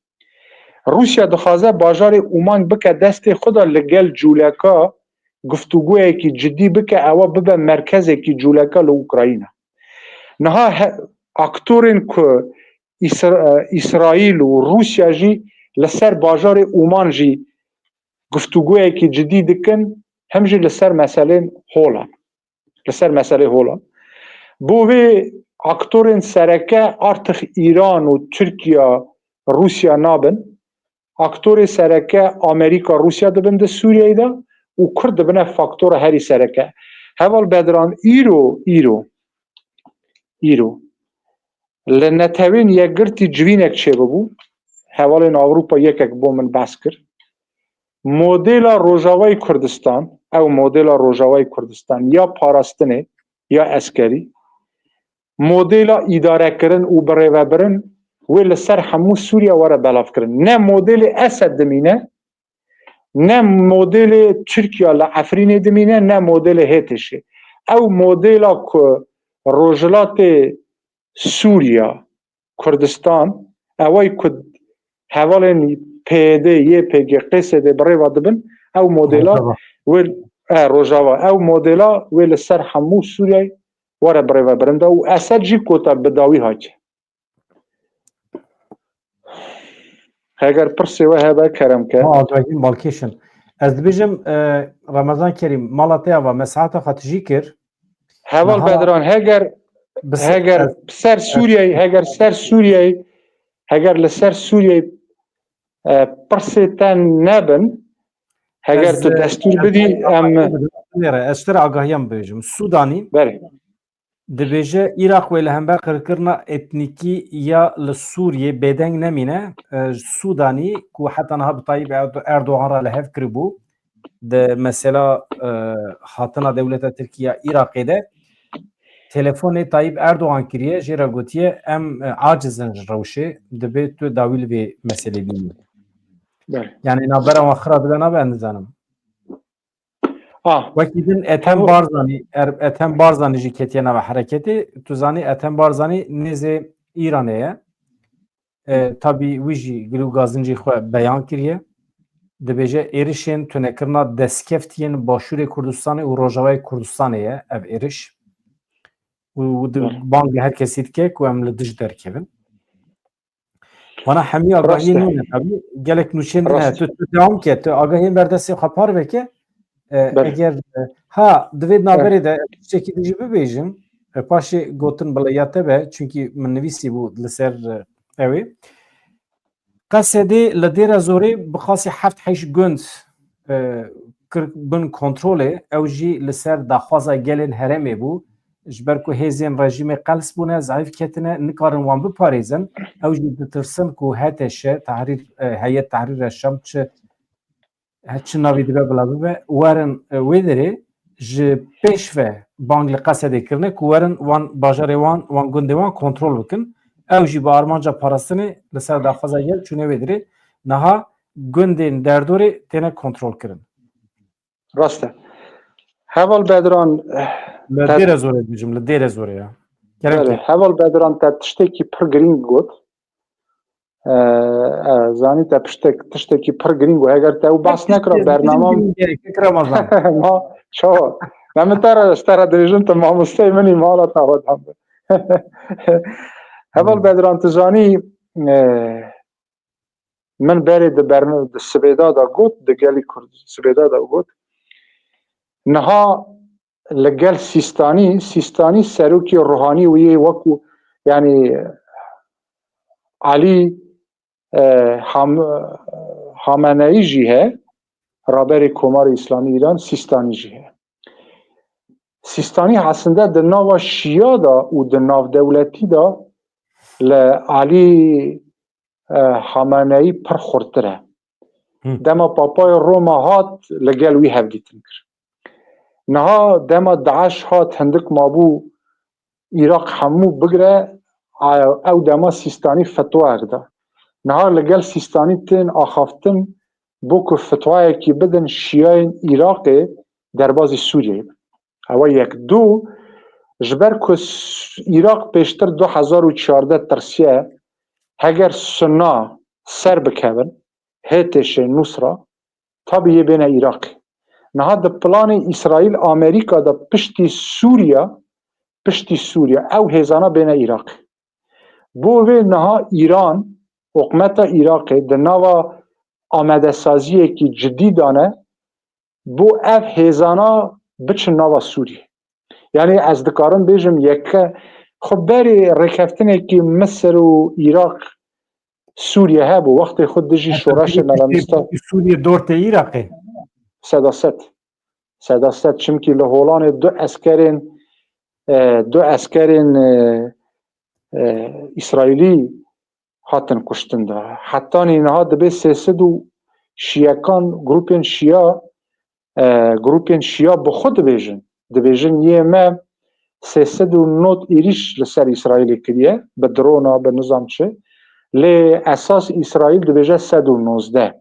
Rûsya dixwaze bajarê Ûman bike destê xwe de, li gel cûleka guftûgoyekî cidî bike, ewa bibe merkezekî cûleka li Ukrayna. Niha he-, aktorên ku Îsra-, e, Îsraîl û Rûsya jî li ser bajarê Ûman jî guftûgoyekî cidî dikin, hem jî li ser meselên holan. Li ser meselê holan. Bo vê aktorên sereke artık Îran û Tirkiye, Rûsya nabin. Aktorê sereke Amerîka, Rûsya dibin di Sûriyeyê de û Kurd dibine faktora herî sereke. Heval Bedran, îro, îro, îro li Netewên Yekgirtî civînek çêbibû. Hevalên Ewropa yekek bo min behs kir. Modela Rojavayê Kurdistan, ew modela Rojavayê Kurdistan ya parastinê, ya eskerî, modela îdarekirin û birêvebirin wê li ser hemû Sûriye were belavkirin. Ne modelê Esed dimîne, ne modelê Tirkiye li Efrînê dimîne, ne modelê Hêtişê. Ew modela ku Rojhilatê Sûriye, Kurdistan, eway ku hevalên P Y D, Y P G, Q S D bi rêva dibin, ew modela Rojava. Wê, e, Rojava, ew modela wê li ser hemû Sûriyeyê were bi rêve birin de û Esed jî kota bi dawî hatiye. Heger pirsê we hebe, kerem ke. Ma agahiyên balkêş in. Ez dibêjim, e, Remezan Kerîm, mala te ya va, me saeta xwe tijî kir. Heval Niha Bedran, heger, bi se-, heger ez, ser ez Sûriyeyê, heger ser Sûriyeyê, heger li ser Sûriyeyê, e, pirsê te nebin, heger ez, tu e, destûr ez bidî, em Nêre, ez ji te re agahiyan bibêjim. Sûdanî Belê. dibêje, Iraq wê li hember qirkirina etnîkî ya li Sûriyê bêdeng nemîne. E, Sûdanî ku heta niha bi Tayyip Erdo-, Erdogan re li hev kiribû, di mesela, e, hatina dewleta Tirkî ya Iraqê de telefonê Tayyip Erdogan kiriye, jê re gotiye, em, e, aciz in ji rewşê, divê tu dawî li vê meselê bînî. Belê. Yani navbera wan xira dibe nabe, ez nizanim. Ah. Wekî din Ethem Barzanî, er-, Ethem Barzanî jî ketiye nava hereketê. Tu zanî Ethem Barzanî nêzê Îranê ye. E, tabî wî jî gil û gazincî xwe beyan kiriye. Dibêje êrişên tunekirina destkeftiyên Başûrê Kurdistanê û Rojavayê Kurdistanê ye ev êriş. Û, û di-, Belê. bang li her kesî dike ku em li dij derkevin. Wana hemî agahiyê Rast e. nîne tabî. Gelek nûçeyên din Rast. heye. Tu, tu dewam ke, tu agahiyên berdestê xwe parve ke. E, Belê. eger, e, ha, di vê Evet. navberê de tiştekî din jî bibêjim. E, paşê gotin bila ya te be, çunkî min nivîsî bû li ser, e, ew ê. Qesedê li Dêra Zorê bi qasî heft heşt gund, e, kir bin kontrolê, ew jî li ser daxwaza gelên herêmê bû. Ji ber ku hêzên rejîmê qels bûne, zayîf ketine, nikarin wan biparêzin. Ew jî ditirsin ku H T Ş, Tehrîr, e, Heyet Tehrîr Şam çi, he, çi navî dibe bila bibe, werin, e, wê derê ji pêş ve bang li Qesedê kirine ku werin wan bajarê wan, wan gundê wan kontrol bikin. Ew jî bi armanca parastinê li ser daxwaza gel çûne wê derê. Niha gundên derdorê têne kontrol kirin. Rast e. Heval Bedran, Li te Dêre Zorê dibêjim, li Dêre Zorê ya. Gerek Belê, e. Heval Bedran, te tiştekî pir girîng got. E, e, zanî te piştek-, tiştekî pir girîng got. Heger te ew behs nekira, bernamam Gerek e, Ramazan. Ma, çawa? Me min te re, ji te re dibêjim, tu mamosteyê min î, mala te xwe dam be. Heval Hmm. Bedran, tu zanî, e, min berê di bern-, di Sibêda de got, di gelî Kurd, Sibêda de got. Niha li gel Sîstanî, Sîstanî serokê ruhanî wî yê wekû, yanî Elî, e, Ham-, Hameneyî jî he, raberê Komarê Îslamî Îran, Sîstanî jî he. Sîstanî aslinde di nava Şiya de û di navdewletî de li alî, e, Hameneyî pir xurtir e. Hı. Dema Papayê Roma hat, li gel wî hevdîtin kir. Niha dema DAIŞ hat, hindik mabû Iraq hemû bigire, a, ew dema Sîstanî fetwayek da. Niha li gel Sîstanî tên axaftin, bo ku fetwayekî bidin Şiyayên Iraqê derbazî Sûriyeyê bin. Ew e yek. Du, ji ber ku s-, Iraq pêştir du hezar û çardeh tirsiye, heger Sunna ser bikevin, H T Ş Nusra, tabî yê bêne Iraqê. Niha di planê Îsraîl Amerîka de piştî Sûriya, piştî Sûriya, ew hêzana bêne Iraqê. Bo vê niha Îran, hikûmeta Iraqê di nava amadesaziyekî cidî de ne, bo ev hêzana biçin nava Sûriyê. Yanî ez dikarim bêjim yeke, xwe berê rêkeftinekî Misir û Iraq, Sûriye hebû, wextê xwe dijî şoreşê Melemista. Sûriye dor tê Iraqê. Seda sed. Seda sed, çimkî li Holanê du eskerên, e, du eskerên, e, e, Îsraîlî hatin kuştin de. Hetanî niha dibê sê sed û şiyekan, grûpên şiya, e, grûpên şiya bi xwe dibêjin. Dibêjin yê me sê sed û nod êrîş li ser Îsraîlê kiriye, bi drona, bi nizam çi. Lê esas Îsraîl dibêje sed û nozdeh.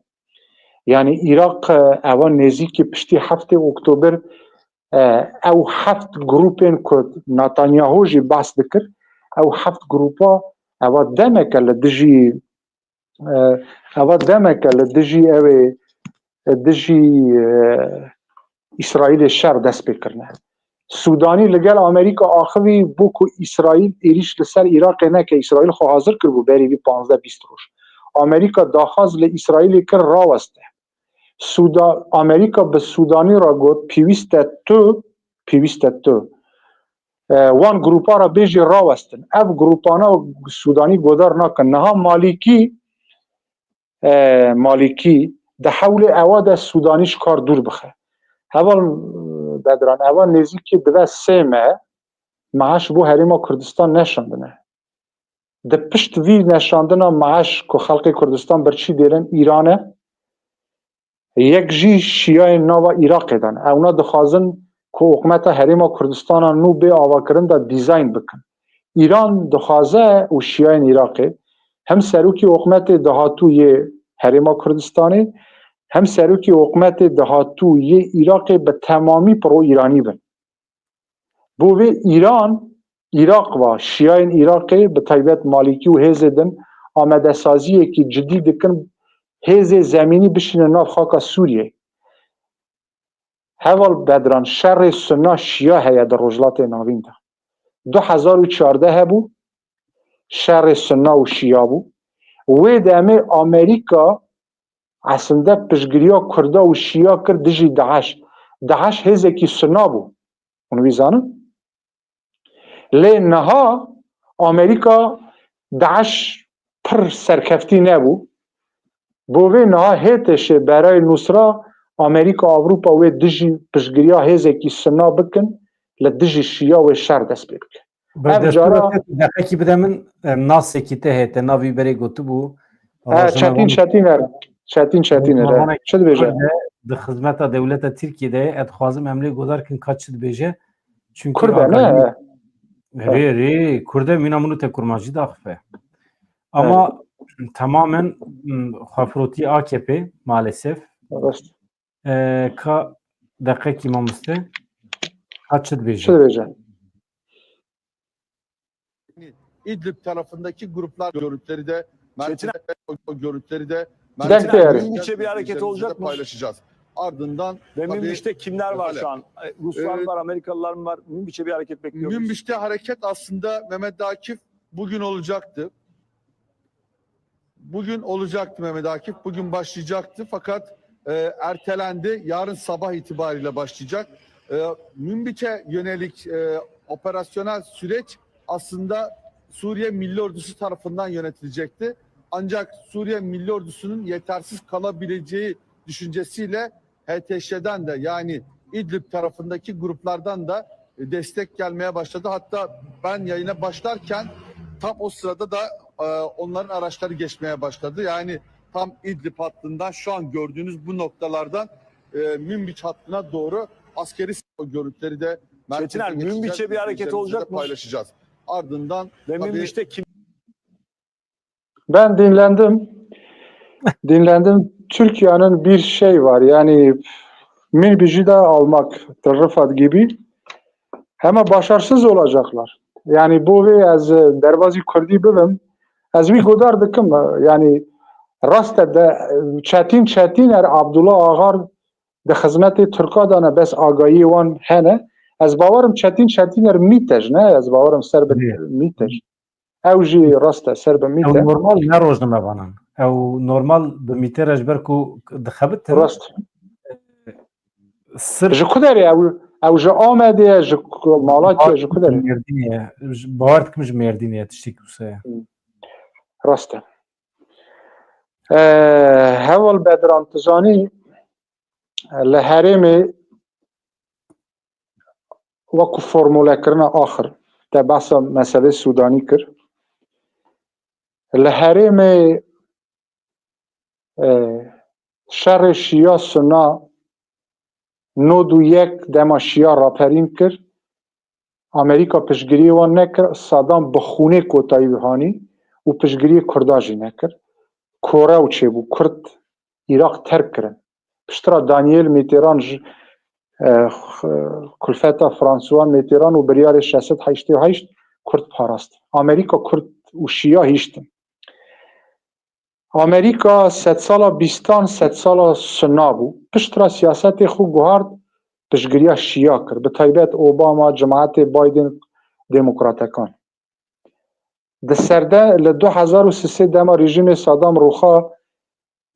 Yanî Iraq, e, eva nêzîkî piştî heftê Oktober, e, ew heft grûpên ku Netanyahu jî behs dikir, ew heft grûpa eva demeke li dijî, e, eva demeke li dijî ew ê, dijî, e, Îsraîlê şer dest pê kirine. Sûdanî li gel Amerîka axivî bû ku Îsraîl êrîş li ser Iraqê neke. Îsraîl xwe hazir kiribû berî vî panzdeh bîst roj. Amerîka daxwaz li Îsraîlê kir raweste. Sûda-, Amerîka bi Sûdanî re got, pêwîst e tu, pêwîst e tu, e, wan grûpa re bêjî rawestin. Ev grûpana Sûdanî godar nakin. Niha Malîkî, e, Malîkî di hewlê ewa de Sûdanî ji kar dûr bixe. Heval, e, Bedran, ewa nêzîkî dibe sê meh, maaş bo Herêma Kurdistan neşandine. Di pişt vî neşandina maaş ku xelkê Kurdistan birçî dêrin Îran e, yek jî şiyayên nava Iraqê de ne. Ewna dixwazin ku hikûmeta Herêma Kurdistana nû bê avakirin de dîzayn bikin. Îran dixwaze û şiyayên Iraqê hem serokî hikûmetê dahatû yê Herêma Kurdistanê, hem serokî hikûmetê dahatû yê Iraqê bi temamî pro-Îranî bin. Bo vê Îran, Iraq va, şiyayên Iraqê, bi taybet Malîkî û hêzê din, amadesaziyekî cidî dikin, hêzê zemînî bişînin nav xaka Sûriyê. Heval Bedran, şerê Sunna Şiya heye di Rojhilatê Navîn de. Du hezar û çardeh hebû, şerê Sunna û Şiya bû. Wê demê Amerîka eslinde piştgiriya Kurda û Şiya kir dijî DAIŞ. DAIŞ hêzekî Sunna bû. Hûn wî zanin? Lê niha Amerîka, DAIŞ pir serkeftî nebû. Bo vê niha H T Ş, Berayê Nusra, Amerîka, Ewropa wê dijî piştgiriya hêzekî Sunna bikin, li dijî Şiya wê şer dest pê bike. Bi Ev destûra cara te tu deqekî bide min, e, nasekî te heye, te navî berê gotibû. E, Rojnamevan-, Çetîn Çetîner. Çetîn Çetîner, e. Rojnamevanek Çi dibêje? Kurd e, di xizmeta dewleta Tirkiyê de ye. Ez dixwazim em lê godar kin ka çi dibêje. Çünkü Kurd e, ne? Agahî-, rê, rê, Kurd e, mîna min û te kurmancî daxife. Ama Evet. tamamen, m, xwefirotî A K P maalesef. Rast. E, ka deqekî mamoste, ka çi dibêje? Çi dibêje? İdlib tarafındaki gruplar görüntüleri de Çetin merkeze, o, o görüntüleri de Çetin merkeze abi, Münbic'e bir hareket olacak mı? paylaşacağız. Ardından Ve tabii Münbic'te kimler var öyle. şu an? E, Ruslar Ee, mı var, Amerikalılar mı var? Münbic'e bir hareket bekliyor muyuz? Münbic'te hareket aslında Mehmet Akif bugün olacaktı. Bugün olacaktı Mehmet Akif, bugün başlayacaktı fakat, e, ertelendi. Yarın sabah itibariyle başlayacak. E, Münbic'e yönelik, e, operasyonel süreç aslında Suriye Milli Ordusu tarafından yönetilecekti. Ancak Suriye Milli Ordusu'nun yetersiz kalabileceği düşüncesiyle H T Ş'den de, yani İdlib tarafındaki gruplardan da destek gelmeye başladı. Hatta ben yayına başlarken tam o sırada da e, onların araçları geçmeye başladı. Yani tam İdlib hattından şu an gördüğünüz bu noktalardan e, Münbiç hattına doğru askeri görüntüleri de Çetin abi, Münbiç'e bir hareket olacak mı? Paylaşacağız. Ardından Ve Münbiç'te kim? Ben dinlendim. Dinlendim. Türkiye'nin bir şey var. Yani Münbiç'i de almak, Rıfat gibi. Ama başarısız olacaklar. Yani bu ve ez derbazî Kurdî bibim. Ez wî godar dikim. Yani rast de Çetin Çetiner, Abdullah Ağar di xizmetê Tirka de ne, bes agahiyê wan hene. Ez bawerim Çetin Çetiner mîtej ne, ez bawerim ser bi mîtej. Ew jî rast e, ser bi mît e. Ew normal ne rojnamevanan. Ew normal bi mîtê re ji ber ku dixebitin. Rast. Sir... Ji ku derê ew, ew ji Amedê ye, ji Malatya, ji ku derê? Mêrdînê ye. Bawer dikim ji Mêrdînê ye, tiştekî wisa ye. Rast e. Heval Bedran, tu zanî li herêmê wekî formulekirina axir, te behsa meselê Sûdanî kir. Li herêmê e, şerê Şiya Sunna nod û yek dema Şiya raperîn kir, Amerîka piştgiriyê wan nekir, Saddam bi xûnê kotayî wî hanî û piştgiriyê Kurda jî nekir. Korew çêbû, Kurd Iraq terk kirin. Piştre Daniel Mitterrand ji e, kulfeta François Mitterrand û biryarê şeş sed heştê û heşt Kurd parast. Amerîka Kurd û Şiya hiştin. Amerîka sedsala bîstan sedsala Sunna bû. Piştre siyasetê xwe guhart, piştgiriya Şiya kir. Bi taybet Obama, cemaetê Biden, demokratekan. Di serde li du hezar û sisê dema rejîmê Saddam rûxa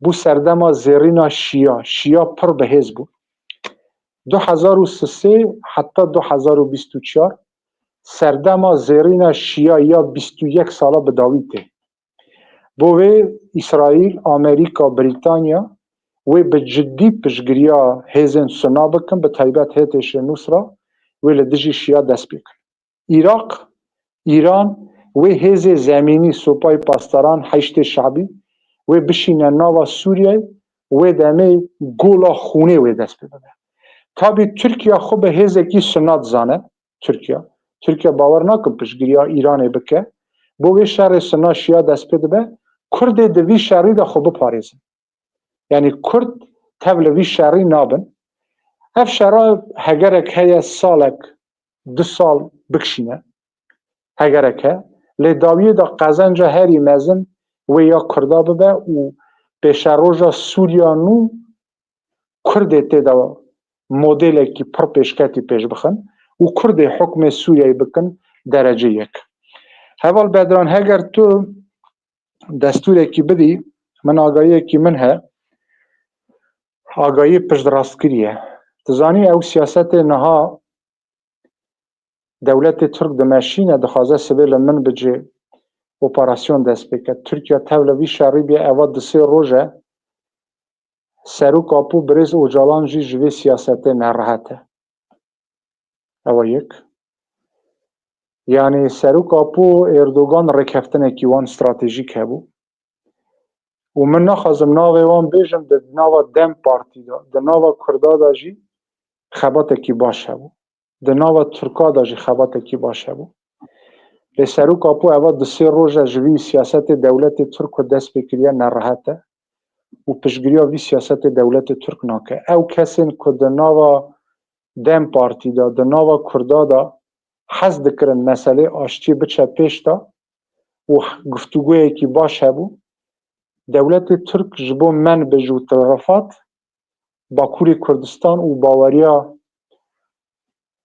bû serdema zêrîna Şiya. Şiya pir bi hêz bû. Du hezar û sisê heta du hezar û bîst û çar serdema zêrîna Şiya ya bîst û yek sala bi dawî tê. Bo vê Îsraîl, Amerîka, Brîtanya wê bi cidî piştgiriya hêzên Sunna bikin, bi taybet HTŞ Nusra wê li dijî Şiya dest pê kin. Iraq, Îran wê hêzê zemînî, Sopayê Pasdaran, Heşdê Şabî wê bişîne nava Sûriyeyê, wê demê gola xûnê wê dest pê bibe. Tabî Tirkiye xwe bi hêzekî Sunna dizane, Tirkiye. Tirkiye bawer nakin piştgiriya Îranê bike. Bo vê şerê Sunna Şiya dest pê dibe, Kurdê di vî şerî de xwe biparêzin. Yanî Kurd tev li vî şerî nabin. Ev şera hegerek heye salek, du sal bikişîne. Hegerek he. Lê dawiyê de qezenca herî mezin wê ya Kurda bibe û pêşeroja Sûriya nû Kurdê tê de modelekî pir pêşketî pêş bixin û Kurdê hukmê Sûriyeyê bikin derece yek. Heval Bedran, heger tu destûrekî bidî, min agahiyekî min he, agahiyê piştrastkirî ye. Tu zanî ew siyasetê niha dewletê Tirk dimeşîne, dixwaze sibê li Minbicê operasyon dest pê ke. Tirkiye tev li vî şerî bê, eva du sê roj e. Serok Apo birêz Ocalan jî ji vê siyasetê nerehet e. Ew e yek. Yanî Serok Apo Erdogan rêkeftinekî wan stratejîk hebû. Û min naxwazim navê wan bêjim, di nava DEM Partî de, di nava Kurda de jî xebatekî baş hebû. Di nava Tirka de jî xebatekî baş hebû. Lê Serok Apo eva du sê roj e ji vî siyasetê dewletê Tirk ku dest pê kiriye nerehet e û piştgiriya vî siyasetê dewletê Tirk nake. Ew kesên ku di nava DEM Partî de, di nava Kurda de hez dikirin meselê aştiyê biçe pêş de û guftûgoyekî baş hebû, dewletê Tirk ji bo Menbij û Til Rifat Bakurê Kurdistan û baweriya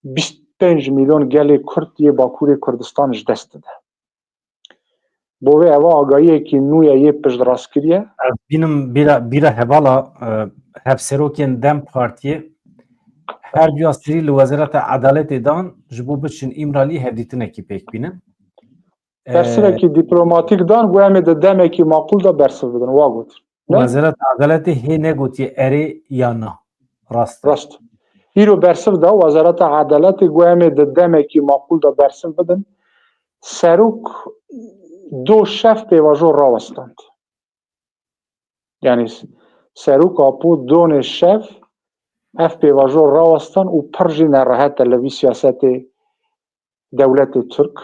bîst pênc milyon gelê Kurd yê Bakurê Kurdistan ji dest dide. Bo vê eva agahiyekî nû ye yê piştrastkirî ye. Ez bînim bîra, bîra hevala, e, hevserokên DEM Partiyê her duya serî li Wezareta Edaletê dan ji bo biçin Îmralî hevdîtinekî pêk bînin. E, Bersivekî dîplomatîk dan, got em ê di demekî maqûl de bersiv bidin, wa got. Ne? Wezareta Edaletê hê negotiye erê ya na. Rast e. Rast. Îro bersiv da, Wezareta Edaletê got, em ê di demekî maqûl de bersiv bidin. Serok do şev pêvajo rawestand. Yanî Serok Apo donê şev ev pêvajo rawestan û pir jî nerehet e li vî siyasetê dewletê Tirk.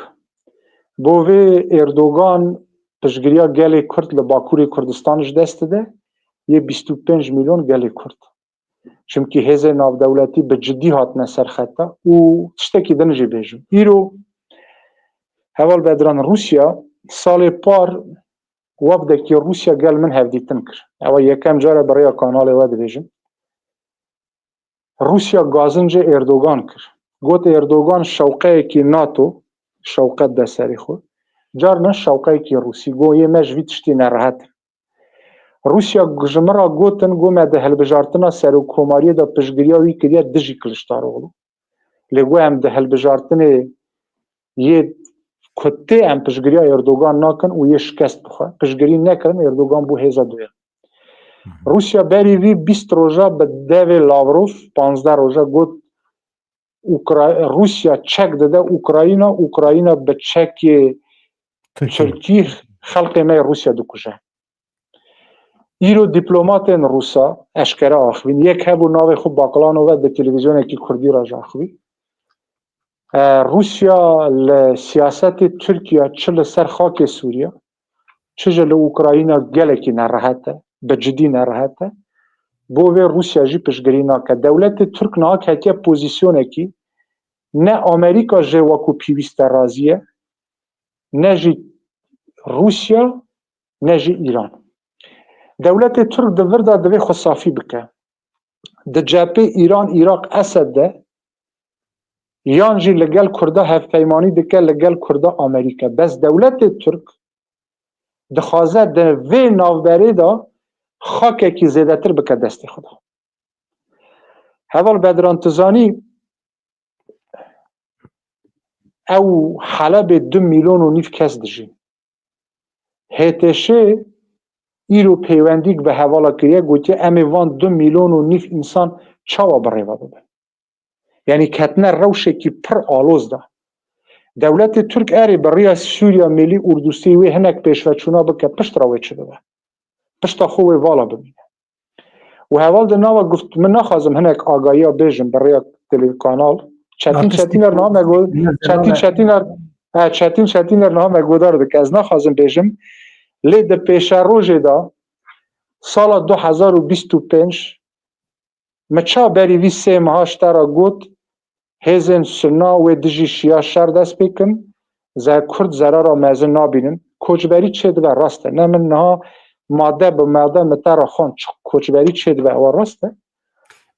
Bo vê Erdogan piştgiriya gelê Kurd li Bakurê Kurdistan ji dest dide, yê bîst û pênc milyon gelê Kurd. Çimkî hêzên navdewletî bi cidî hatine ser xeta û tiştekî din jî bêjim. Îro heval Bedran, Rûsya salê par wefdekî Rûsya gel min hevdîtin kir. Ewa yekem car e bi rêya kanalê we dibêjim. Rûsya gazincê Erdogan kir. Got Erdogan şewqeyekî nato, şewqe de serê xwe. Carna şewqeyekî Rûsî. Got yê me ji vî tiştî nerehet in. Rûsya ji min re gotin, got me di hilbijartina serokkomariyê de piştgiriya wî kiriye dijî Kiliçdaroglu. Lê got em di hilbijartinê yê ku tê em piştgiriya Erdogan nakin û yê şikest bixwe. Piştgirî nekirin, Erdogan bû hêza duyan. Rûsya berî vî bîst roja bi devê Lavrov, panzdeh roja got Ukra Rûsya çek dide Ukrayna, Ukrayna bi çekê Tirkî xelkê me yê Rûsya dikuje. Îro dîplomatên Rûsa eşkere axivîn, yek hebû navê xwe Baklanov e, di televîzyonekî kurdî re jî axivî. E, Rûsya li siyasetê Tirkiye çi li ser xakê Sûriye, çi jî li Ukrayna gelekî nerehet e, bi cidî nerehet e. Bo vê Rûsya jî piştgirî nake. Dewletê Tirk niha ketiye pozîsyonekî, ne Amerîka jê wekû pêwîst e razî ye, ne jî Rûsya, ne jî Îran. Dewletê Tirk di vir de divê xwe safî bike. Di cephê Îran-Îraq Esed de yan jî li gel Kurda hevpeymanî dike, li gel Kurda Amerîka. Bes dewletê Tirk dixwaze di vê navberê de xakekî zêdetir bike destê xwe de. Heval Bedran, tu zanî ew Helebê du milyon û nîv kes dijîn. H T Ş îro peywendîk bi hevala kiriye, gotiye em ê van du milyon û nîv însan çawa bi rê ve bibin. Yanî ketine rewşekî pir aloz de. Dewletê Tirk erê bi riya Sûriya Milî Urdusiyê wê hinek pêşveçûna bike, pişt re wê çi dibe? Pişta xwe wê vala bimîne. Û heval di nava guft, min naxwazim hinek agahiya bêjim bi rêya telekanal. Çetin Çetîner niha me got, Çetin Çetîner, he, Çetin Çetîner niha me godar dike. Ez naxwazim bêjim, lê di pêşerojê de sala du hezar û bîst û pênc, me ça berî vî sê meha ji te re got, hêzên Sunna wê dijî Şiya şer dest pê kin, ze-, Kurd zerara mezin nabînin. Koçberî çêdibe, rast e. Ne min niha made bi made min te re xwend, çi koçberî çêdibe, ewa rast e.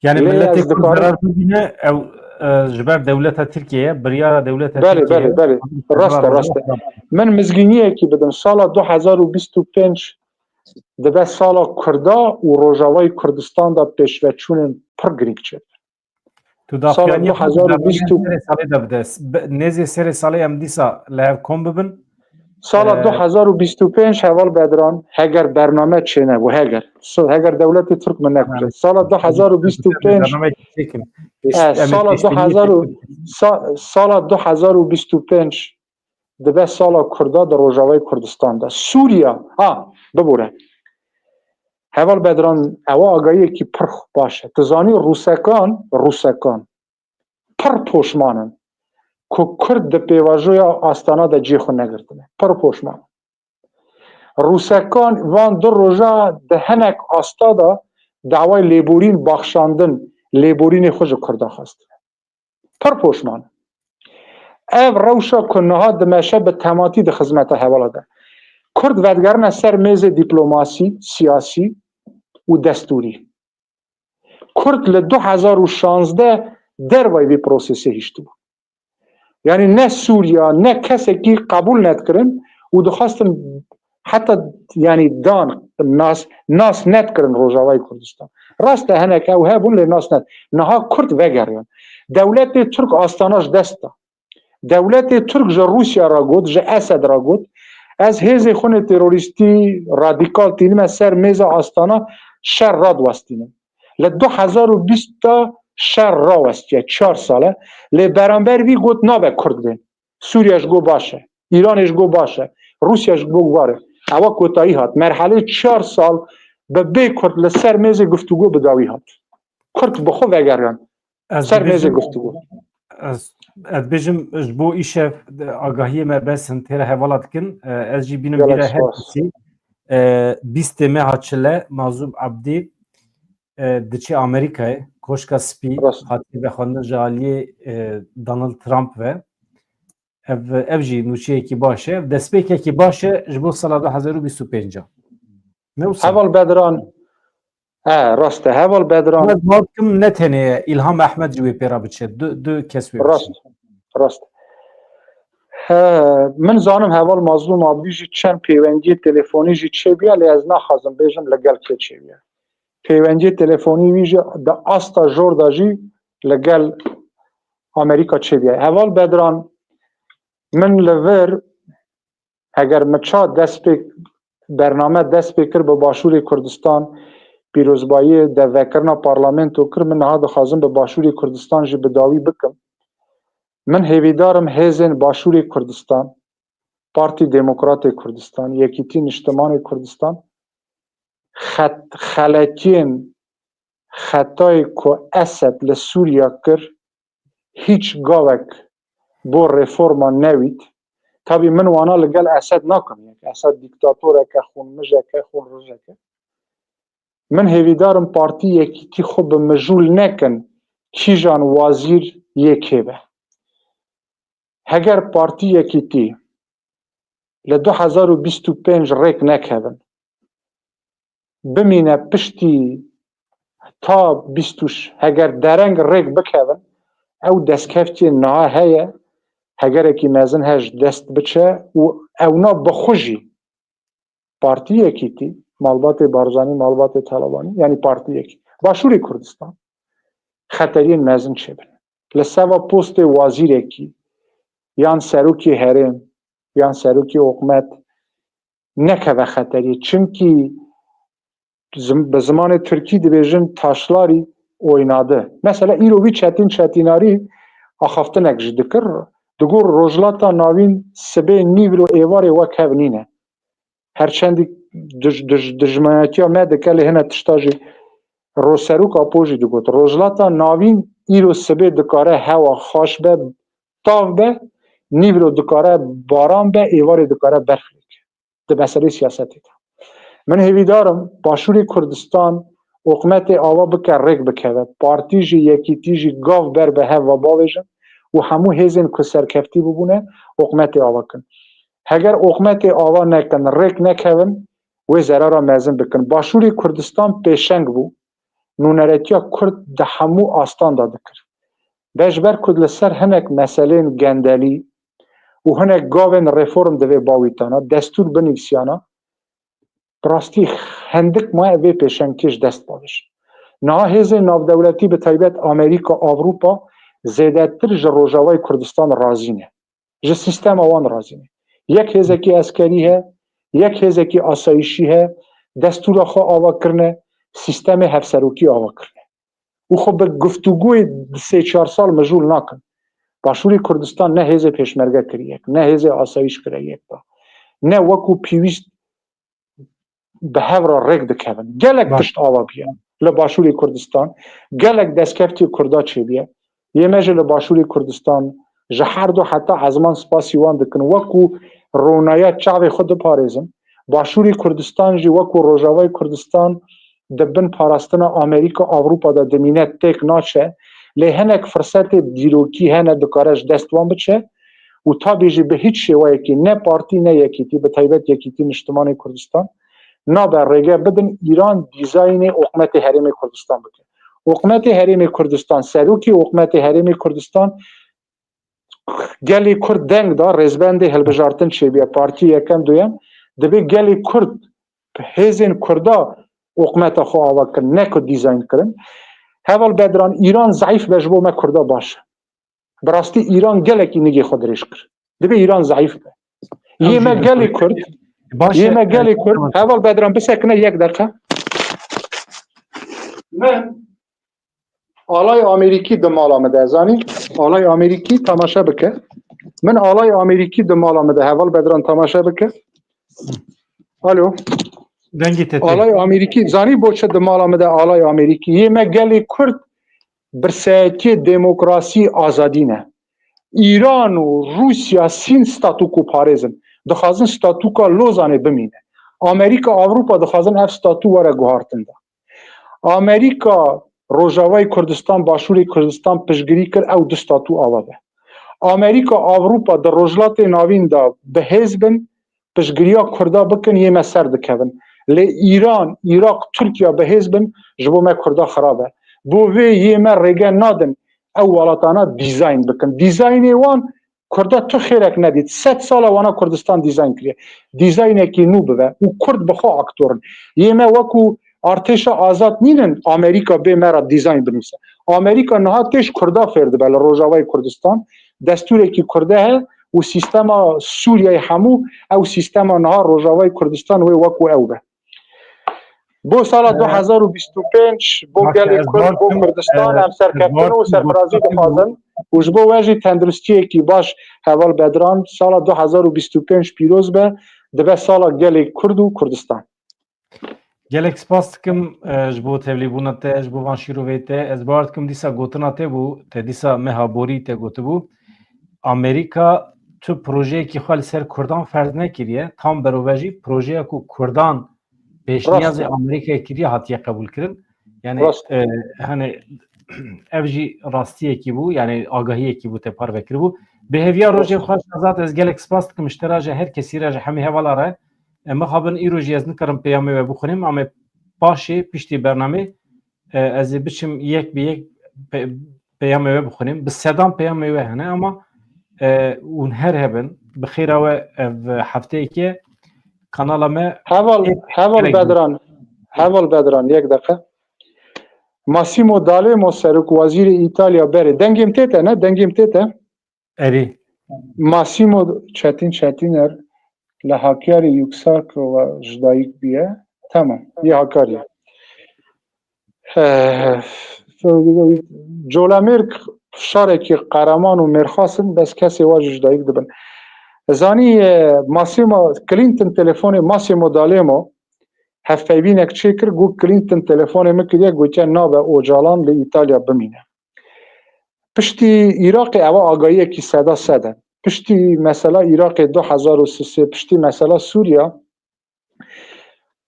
Yani Lê milletê ez Kurd dikarim zarar bibîne, ew, e, ji ber dewleta Tirkiyeye, biryara dewleta Belê, Tirkiyeye belê, belê. Rast e, zarar rast e. bibîne. Min mizgîniyekî bidim. Sala du hezar û bîst û pênc dibe sala Kurda û Rojavayê Kurdistan de pêşveçûnên pir girîng çêdibin. Tu Sala daxuyaniyê xwe du hezar û bîst û serê salê de bide. Be-, nêzê serê salê em dîsa li hev kom bibin. Sala Ee, du hezar û bîst û pênc heval Bedran, heger bername çênebû, heger. So-, heger dewletê Tirk min nekuje. Yani, Sala du hezar û bîst û pênc, bername çêkin. Pêş-, e, em ê sala pêşbîniyê du hezar û, çêkin. sa-, sala du hezar û bîst û pênc dibe sala Kurda di Rojavayê Kurdistan de. Sûriya, ha, bibûre. Heval Bedran, ewa agahiyekî pir baş e. Tu zanî Rûsekan, Rûsekan pir poşman in ku Kurd di pêvajoya Astana de cihê xwe negirtine. Pir poşman in. Rûsekan van du roja di hinek asta de daway lêborîn, baxşandin, lêborînê xwe ji Kurda xwestine. Pir poşman in. Ev rewşa ku niha dimeşe bi tematî di xizmeta hevala de. Kurd vedigerine ser mêzê dîplomasî, siyasî û destûrî. Kurd li du hezar û şazdeh dervayî vê prosesê hiştibû. Yanî ne Sûriya, ne kesekî qebûl nedikirin û dixwestin heta, yanî, dan, nas, nas nedikirin Rojavayê Kurdistan. Rast e, hinek ew hebûn, lê nas net. Niha Kurd vegeriyan. Dewletê Tirk Astana ji dest da. Dewletê Tirk ji Rûsya re got, ji Esed re got, ez hêzê xwe nê terorîstî radîkal tînime ser mêza Astana, şer radiwestînim. Li du hezar û bîst de Şer rawestiye, çar sal e. Lê beramber vî got nabe Kurd bên. Sûriye ji go baş e. Îranê ji go baş e. Rûsya ji go war e. Ewa kotayî hat. Merhelê çar sal bi bê Kurd li ser mêzê guftûgo bi dawî hat. Kurd bi xwe vegeriyan. Ez ser mêzê dibêjim, guftûgo. Ez, ez dibêjim ji bo îşev agahiyê me bes in, têra hevala dikin. E, ez jî bînim Gelek bîra her spas. Kesî. E, bîstê meha çile Mazlûm Abdî, e, diçe Amerîkayê, Koşka Spî, Rast. Hatiye vexwendin ji aliyê, e, Donald Trump ve. Ev, ev jî nûçeyekî baş e, ev destpêkekî baş e ji bo sala du hezar û bîst û pênc. Ne wisa? Heval Bedran, e, rast e, Heval Bedran. Ez bawer dikim ne tenê ye, Îlham Ehmed jî wê pê re biçe. Du, du kes wê biçin. Rast, rast. He, min zanim Heval Mazlûm Abdî jî çend pêwendiyê telefonî jî çêbûye, lê ez naxwazim bêjim li gel kê çêbûye. Pêwendiyê telefonî wî jî di asta jor de jî li gel Amerîka çêbûye. Heval Bedran, min li vir, eger min ça dest pê, bername dest pê kir bi Başûrê Kurdistan, pîrozbayiyê devvekirina parlamento kir, min niha dixwazim bi Başûrê Kurdistan jî bi dawî bikim. Min hêvîdar im hêzên Başûrê Kurdistan, Partî Demokratê Kurdistan, Yekîtî Niştimanê Kurdistan, xet-, xeletiyên, xetayê ku Esed li Sûriya kir, hîç gavek bo reforma newît. Tabî min wana li gel Esed nakim yek. Esed dîktatoreke, xûnmijeke, xûnrijeke. Min hêvîdar im partî Yekîtî xwe bi mijûl nekin kîjan wazîr yê kê be. Heger partî Yekîtî li du hezar û bîst û pênc rêk nekevin, bimîne piştî ta bîst û şeş, heger dereng rêk bikevin, ew destkeftiyê niha heye, hegerekî mezin he ji dest biçe û ewna bi xwe jî partî Yekîtî, malbatê Barzanî, malbatê Talebanî, yanî partî Yekîtî, Başûrê Kurdistan xeteriyên mezin çêbin. Li seva postê wazîrekî, yan serokê herêm, yan serokê hikûmet nekeve xeteriyê. Çimkî zim-, bi zimanê tirkî dibêjin taşlarî oynadı. Mesela îro wî Çetîn Çetînarî axaftinek jî dikir, digot Rojhilata Navîn sibê nîvro êvarê wek hev nîne. Her çendî dij-, dij-, dijminatiya me dike, lê hine tişta jî Roserok Apo jî digot. Rojhilata Navîn îro sibê dikare hewa xweş be, tav be, nîvro dikare baran be, êvarê dikare berf lêke. Di meselê siyasetê de. Min hêvîdar im Başûrê Kurdistan hikûmetê ava bike, rêk bikeve. Partî jî, Yekîtî jî gav ber bi hev ve bavêjin û hemû hêzên ku serkeftî bibûne hikûmetê ava kin. Heger hikûmetê ava nekin, rêk nekevin, wê zerara mezin bikin. Başûrê Kurdistan pêşeng bû. Nûneretiya Kurd di hemû astan de dikir. Be ji ber ku li ser hinek meselên gendelî û hinek gavên reform divê bawîtana, destûr binivîsiyana, bi rastî hindik maye vê pêşengtiyê ji dest bavêjin. Niha hêzên navdewletî, bi taybet Amerîka, Ewropa, zêdetir ji Rojavayê Kurdistan razî ne. Ji sîstema wan razî ne. Yek hêzekî eskerî he, yek hêzekî asayîşî he, destûra xwe ava kirine, sîstemê hevserokî ava kirine. Û xwe bi guftûgoyê sê çar sal mijûl nakin. Başûrê Kurdistan ne hêzê pêşmerge kiriye yek, ne hêzê asayîş kiriye yek da. Ne wekû pêwîst bi hev re rêk dikevin. Gelek Baş. Tişt ava bûye li Başûrê Kurdistan. Gelek destkeftiyê Kurda çêbûye. Yê me jî li Başûrê Kurdistan ji her du heta ezman spasî wan dikin. Wekû ronaya çavê xwe diparêzin. Başûrê Kurdistan jî wekû Rojavayê Kurdistan di bin parastina Amerîka, Ewropa de dimîne, têk naçe. Lê hinek firsetê dîrokî hene dikare ji dest wan biçe. Û tabî jî bi hîç şêweyekî ne partî ne Yekîtî, bi taybet Yekîtî Niştimanê Kurdistan, nabe rêge bidin Îran dîzaynê hikûmetê Herêmê Kurdistan bike. Hikûmetê Herêmê Kurdistan, serokê hikûmetê Herêmê Kurdistan gelê Kurd deng da, rêzbendê hilbijartin çêbûye, partî yekem, duyem, dibê gelê Kurd hêzên Kurda hikûmeta xwe ava kirin, ne ku dîzayn kirin. Heval Bedran, Îran zeîf be ji bo me Kurda baş e. Bi rastî Îran gelekî nigê xwe dirêj kir. Dibê Îran zeîf be. Yê me gelê Kurd, Baş yê e, me gelê e, Kurd, tamam. Heval Bedran bisekine yek deqa. Min Alay Amerîkî di mala min de, zanî? Alay Amerîkî temaşe bike. Min alay Amerîkî di mala min de, Heval Bedran, temaşe bike. Alo. Dengê te tê. Alay Amerîkî, zanî bo çi di mala min de alay Amerîkî? Yê me gelê Kurd birseyetiyê demokrasî, azadî ne. Îran û Rûsya sîn statûko parêz in. Dixwazin statûka Lozanê bimîne. Amerîka, Ewropa dixwazin ev statû were guhartin de. Amerîka Rojavayê Kurdistan, Başûrê Kurdistan piştgirî kir, ew du statû ava be. Amerîka, Ewropa di Rojhilatê Navîn de bi hêz bin, piştgiriya Kurda bikin, yê me ser dikevin. Lê Îran, Iraq, Tirkiye bi hêz bin, ji bo me Kurda xirab e. Bo vê yê me rêge nadin ew welatana dîzayn bikin. Dîzaynê wan Kurda tu xêrek nedît. Sed sala wana Kurdistan dîzayn kiriye. Dîzaynekî nû bibe û Kurd bi xwe aktor in. Yê me wekû artêşa azad nînin Amerîka bê me re dîzayn binûse. Amerîka niha tê ji Kurda fêr dibe li Rojavayê Kurdistan. Destûrekî Kurde heye û sîstema Sûriyeyê hemû ew sîstema niha Rojavayê Kurdistan wê wekû ew be. Bo sala du hezar û bîst û pênc, bo gelê Kurd, bo Kurdistan, em serkeftin û serfirazî dixwazin û ji bo we jî tenduristiyekî baş, Heval Bedran, sala du hezar û bîst û pênc pîroz be, dibe sala gelê Kurd û Kurdistan. Gelek spas dikim e, ji bo tevlîbûna te, ji bo van şîrovê te. Ez bawer dikim dîsa gotina te bû, te dîsa meha borî te gotibû. Amerîka tu projeyekî xwe li ser Kurdan ferz nekiriye, tam berovejî projeya ku Kurdan pêşniyazê Amerîkayê kiriye hatiye qebûlkirin. Yani e, hani ev jî rastiyekî bû, yani agahiyekî bû te parve kiribû. Bi hêviya rojên xweş Azad, ez gelek spas dikim ji te re, ji her kesî re, ji hemî hevala re. E, mixabin îro jî ez nikarim peyamê we bixwînim, ama paşê piştî bernamê e, ez ê biçim yek bi yek pe- peyamê we bixwînim. Bi sedan peyamê we hene ama e, hûn her hebin. Bi xêra we ev hefteyekê kanala me Heval, Ê, Heval gerek Bedran, Heval Bedran, yek deqe. Massimo D'Alema, serok wezîrê Îtalya berê. Dengê min tê te, ne? Dengê min tê te. Erê. Massimo Çetin Çetiner li Hakkari Yüksekova ji dayik bûye. Tamam, yê Hakkari. Eh, Colemêrg fişarekî qereman û mêrxas in, bes kesê wa jî ji dayik dibin. Zanî, eh, Massimo Clinton telefonê Massimo D'Alema, hevpeyvînek çêkir, got Clinton telefonê min kiriye, gotiye nabe Ocalan li Îtalya bimîne. Piştî Iraqê ewa agahiyekî seda sed e. Piştî mesela Iraqê du hezar û sisê, piştî mesela Sûriya,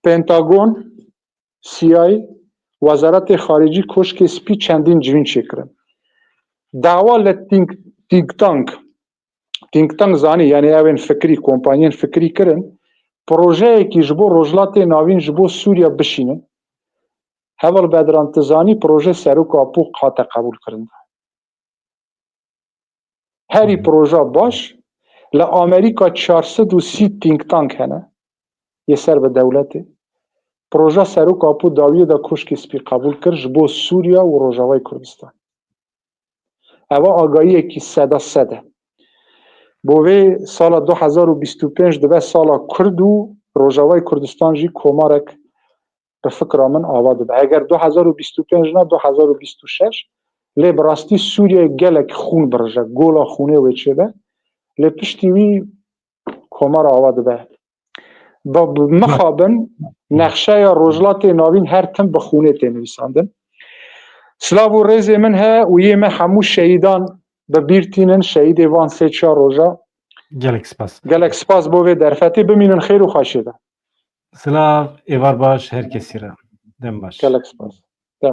Pentagon, C I A, Wezaretê Xaricî, Koşkê Spî çendîn civîn çêkirin. Dawa li think, think tank, think tank zanî, yani ew ên fikrî, kompanyên fikrî kirin, projeyekî ji bo Rojhilatê Navîn, ji bo Sûriye bişînin. Heval Bedran, tu zanî proje Serok Apo hate qebûlkirin. Herî proja baş, li Amerîka çar sed û sî think tank hene, yê ser bi dewletê. Proja Serok Apo dawiyê de Koşkê Spî qebûl kir ji bo Sûriya û Rojavayê Kurdistan. Eva agahiyekî seda sed e. Bo vê sala du hezar û bîst û pênc dibe sala Kurd û Rojavayê Kurdistan jî komarek bi fikra min ava dibe. Eger du hezar û bîst û pênc ne, du hezar û bîst û şeş, lê bi rastî Sûriye gelek xûn birije, gola xûnê wê çêbe, lê piştî wî komar ava dibe. Bi, bi mixabin nexşeya Rojhilatê Navîn her tim bi xûnê tê nivîsandin. Silav û rêzê min he û yê me hemû şehîdan bi bîr tînin, şehîdê van sê çar roja. Gelek spas. Gelek spas bo vê derfetê, bimînin xêr û xweşê de. Silav, êvar baş her kesî re. Dem baş. Gelek spas.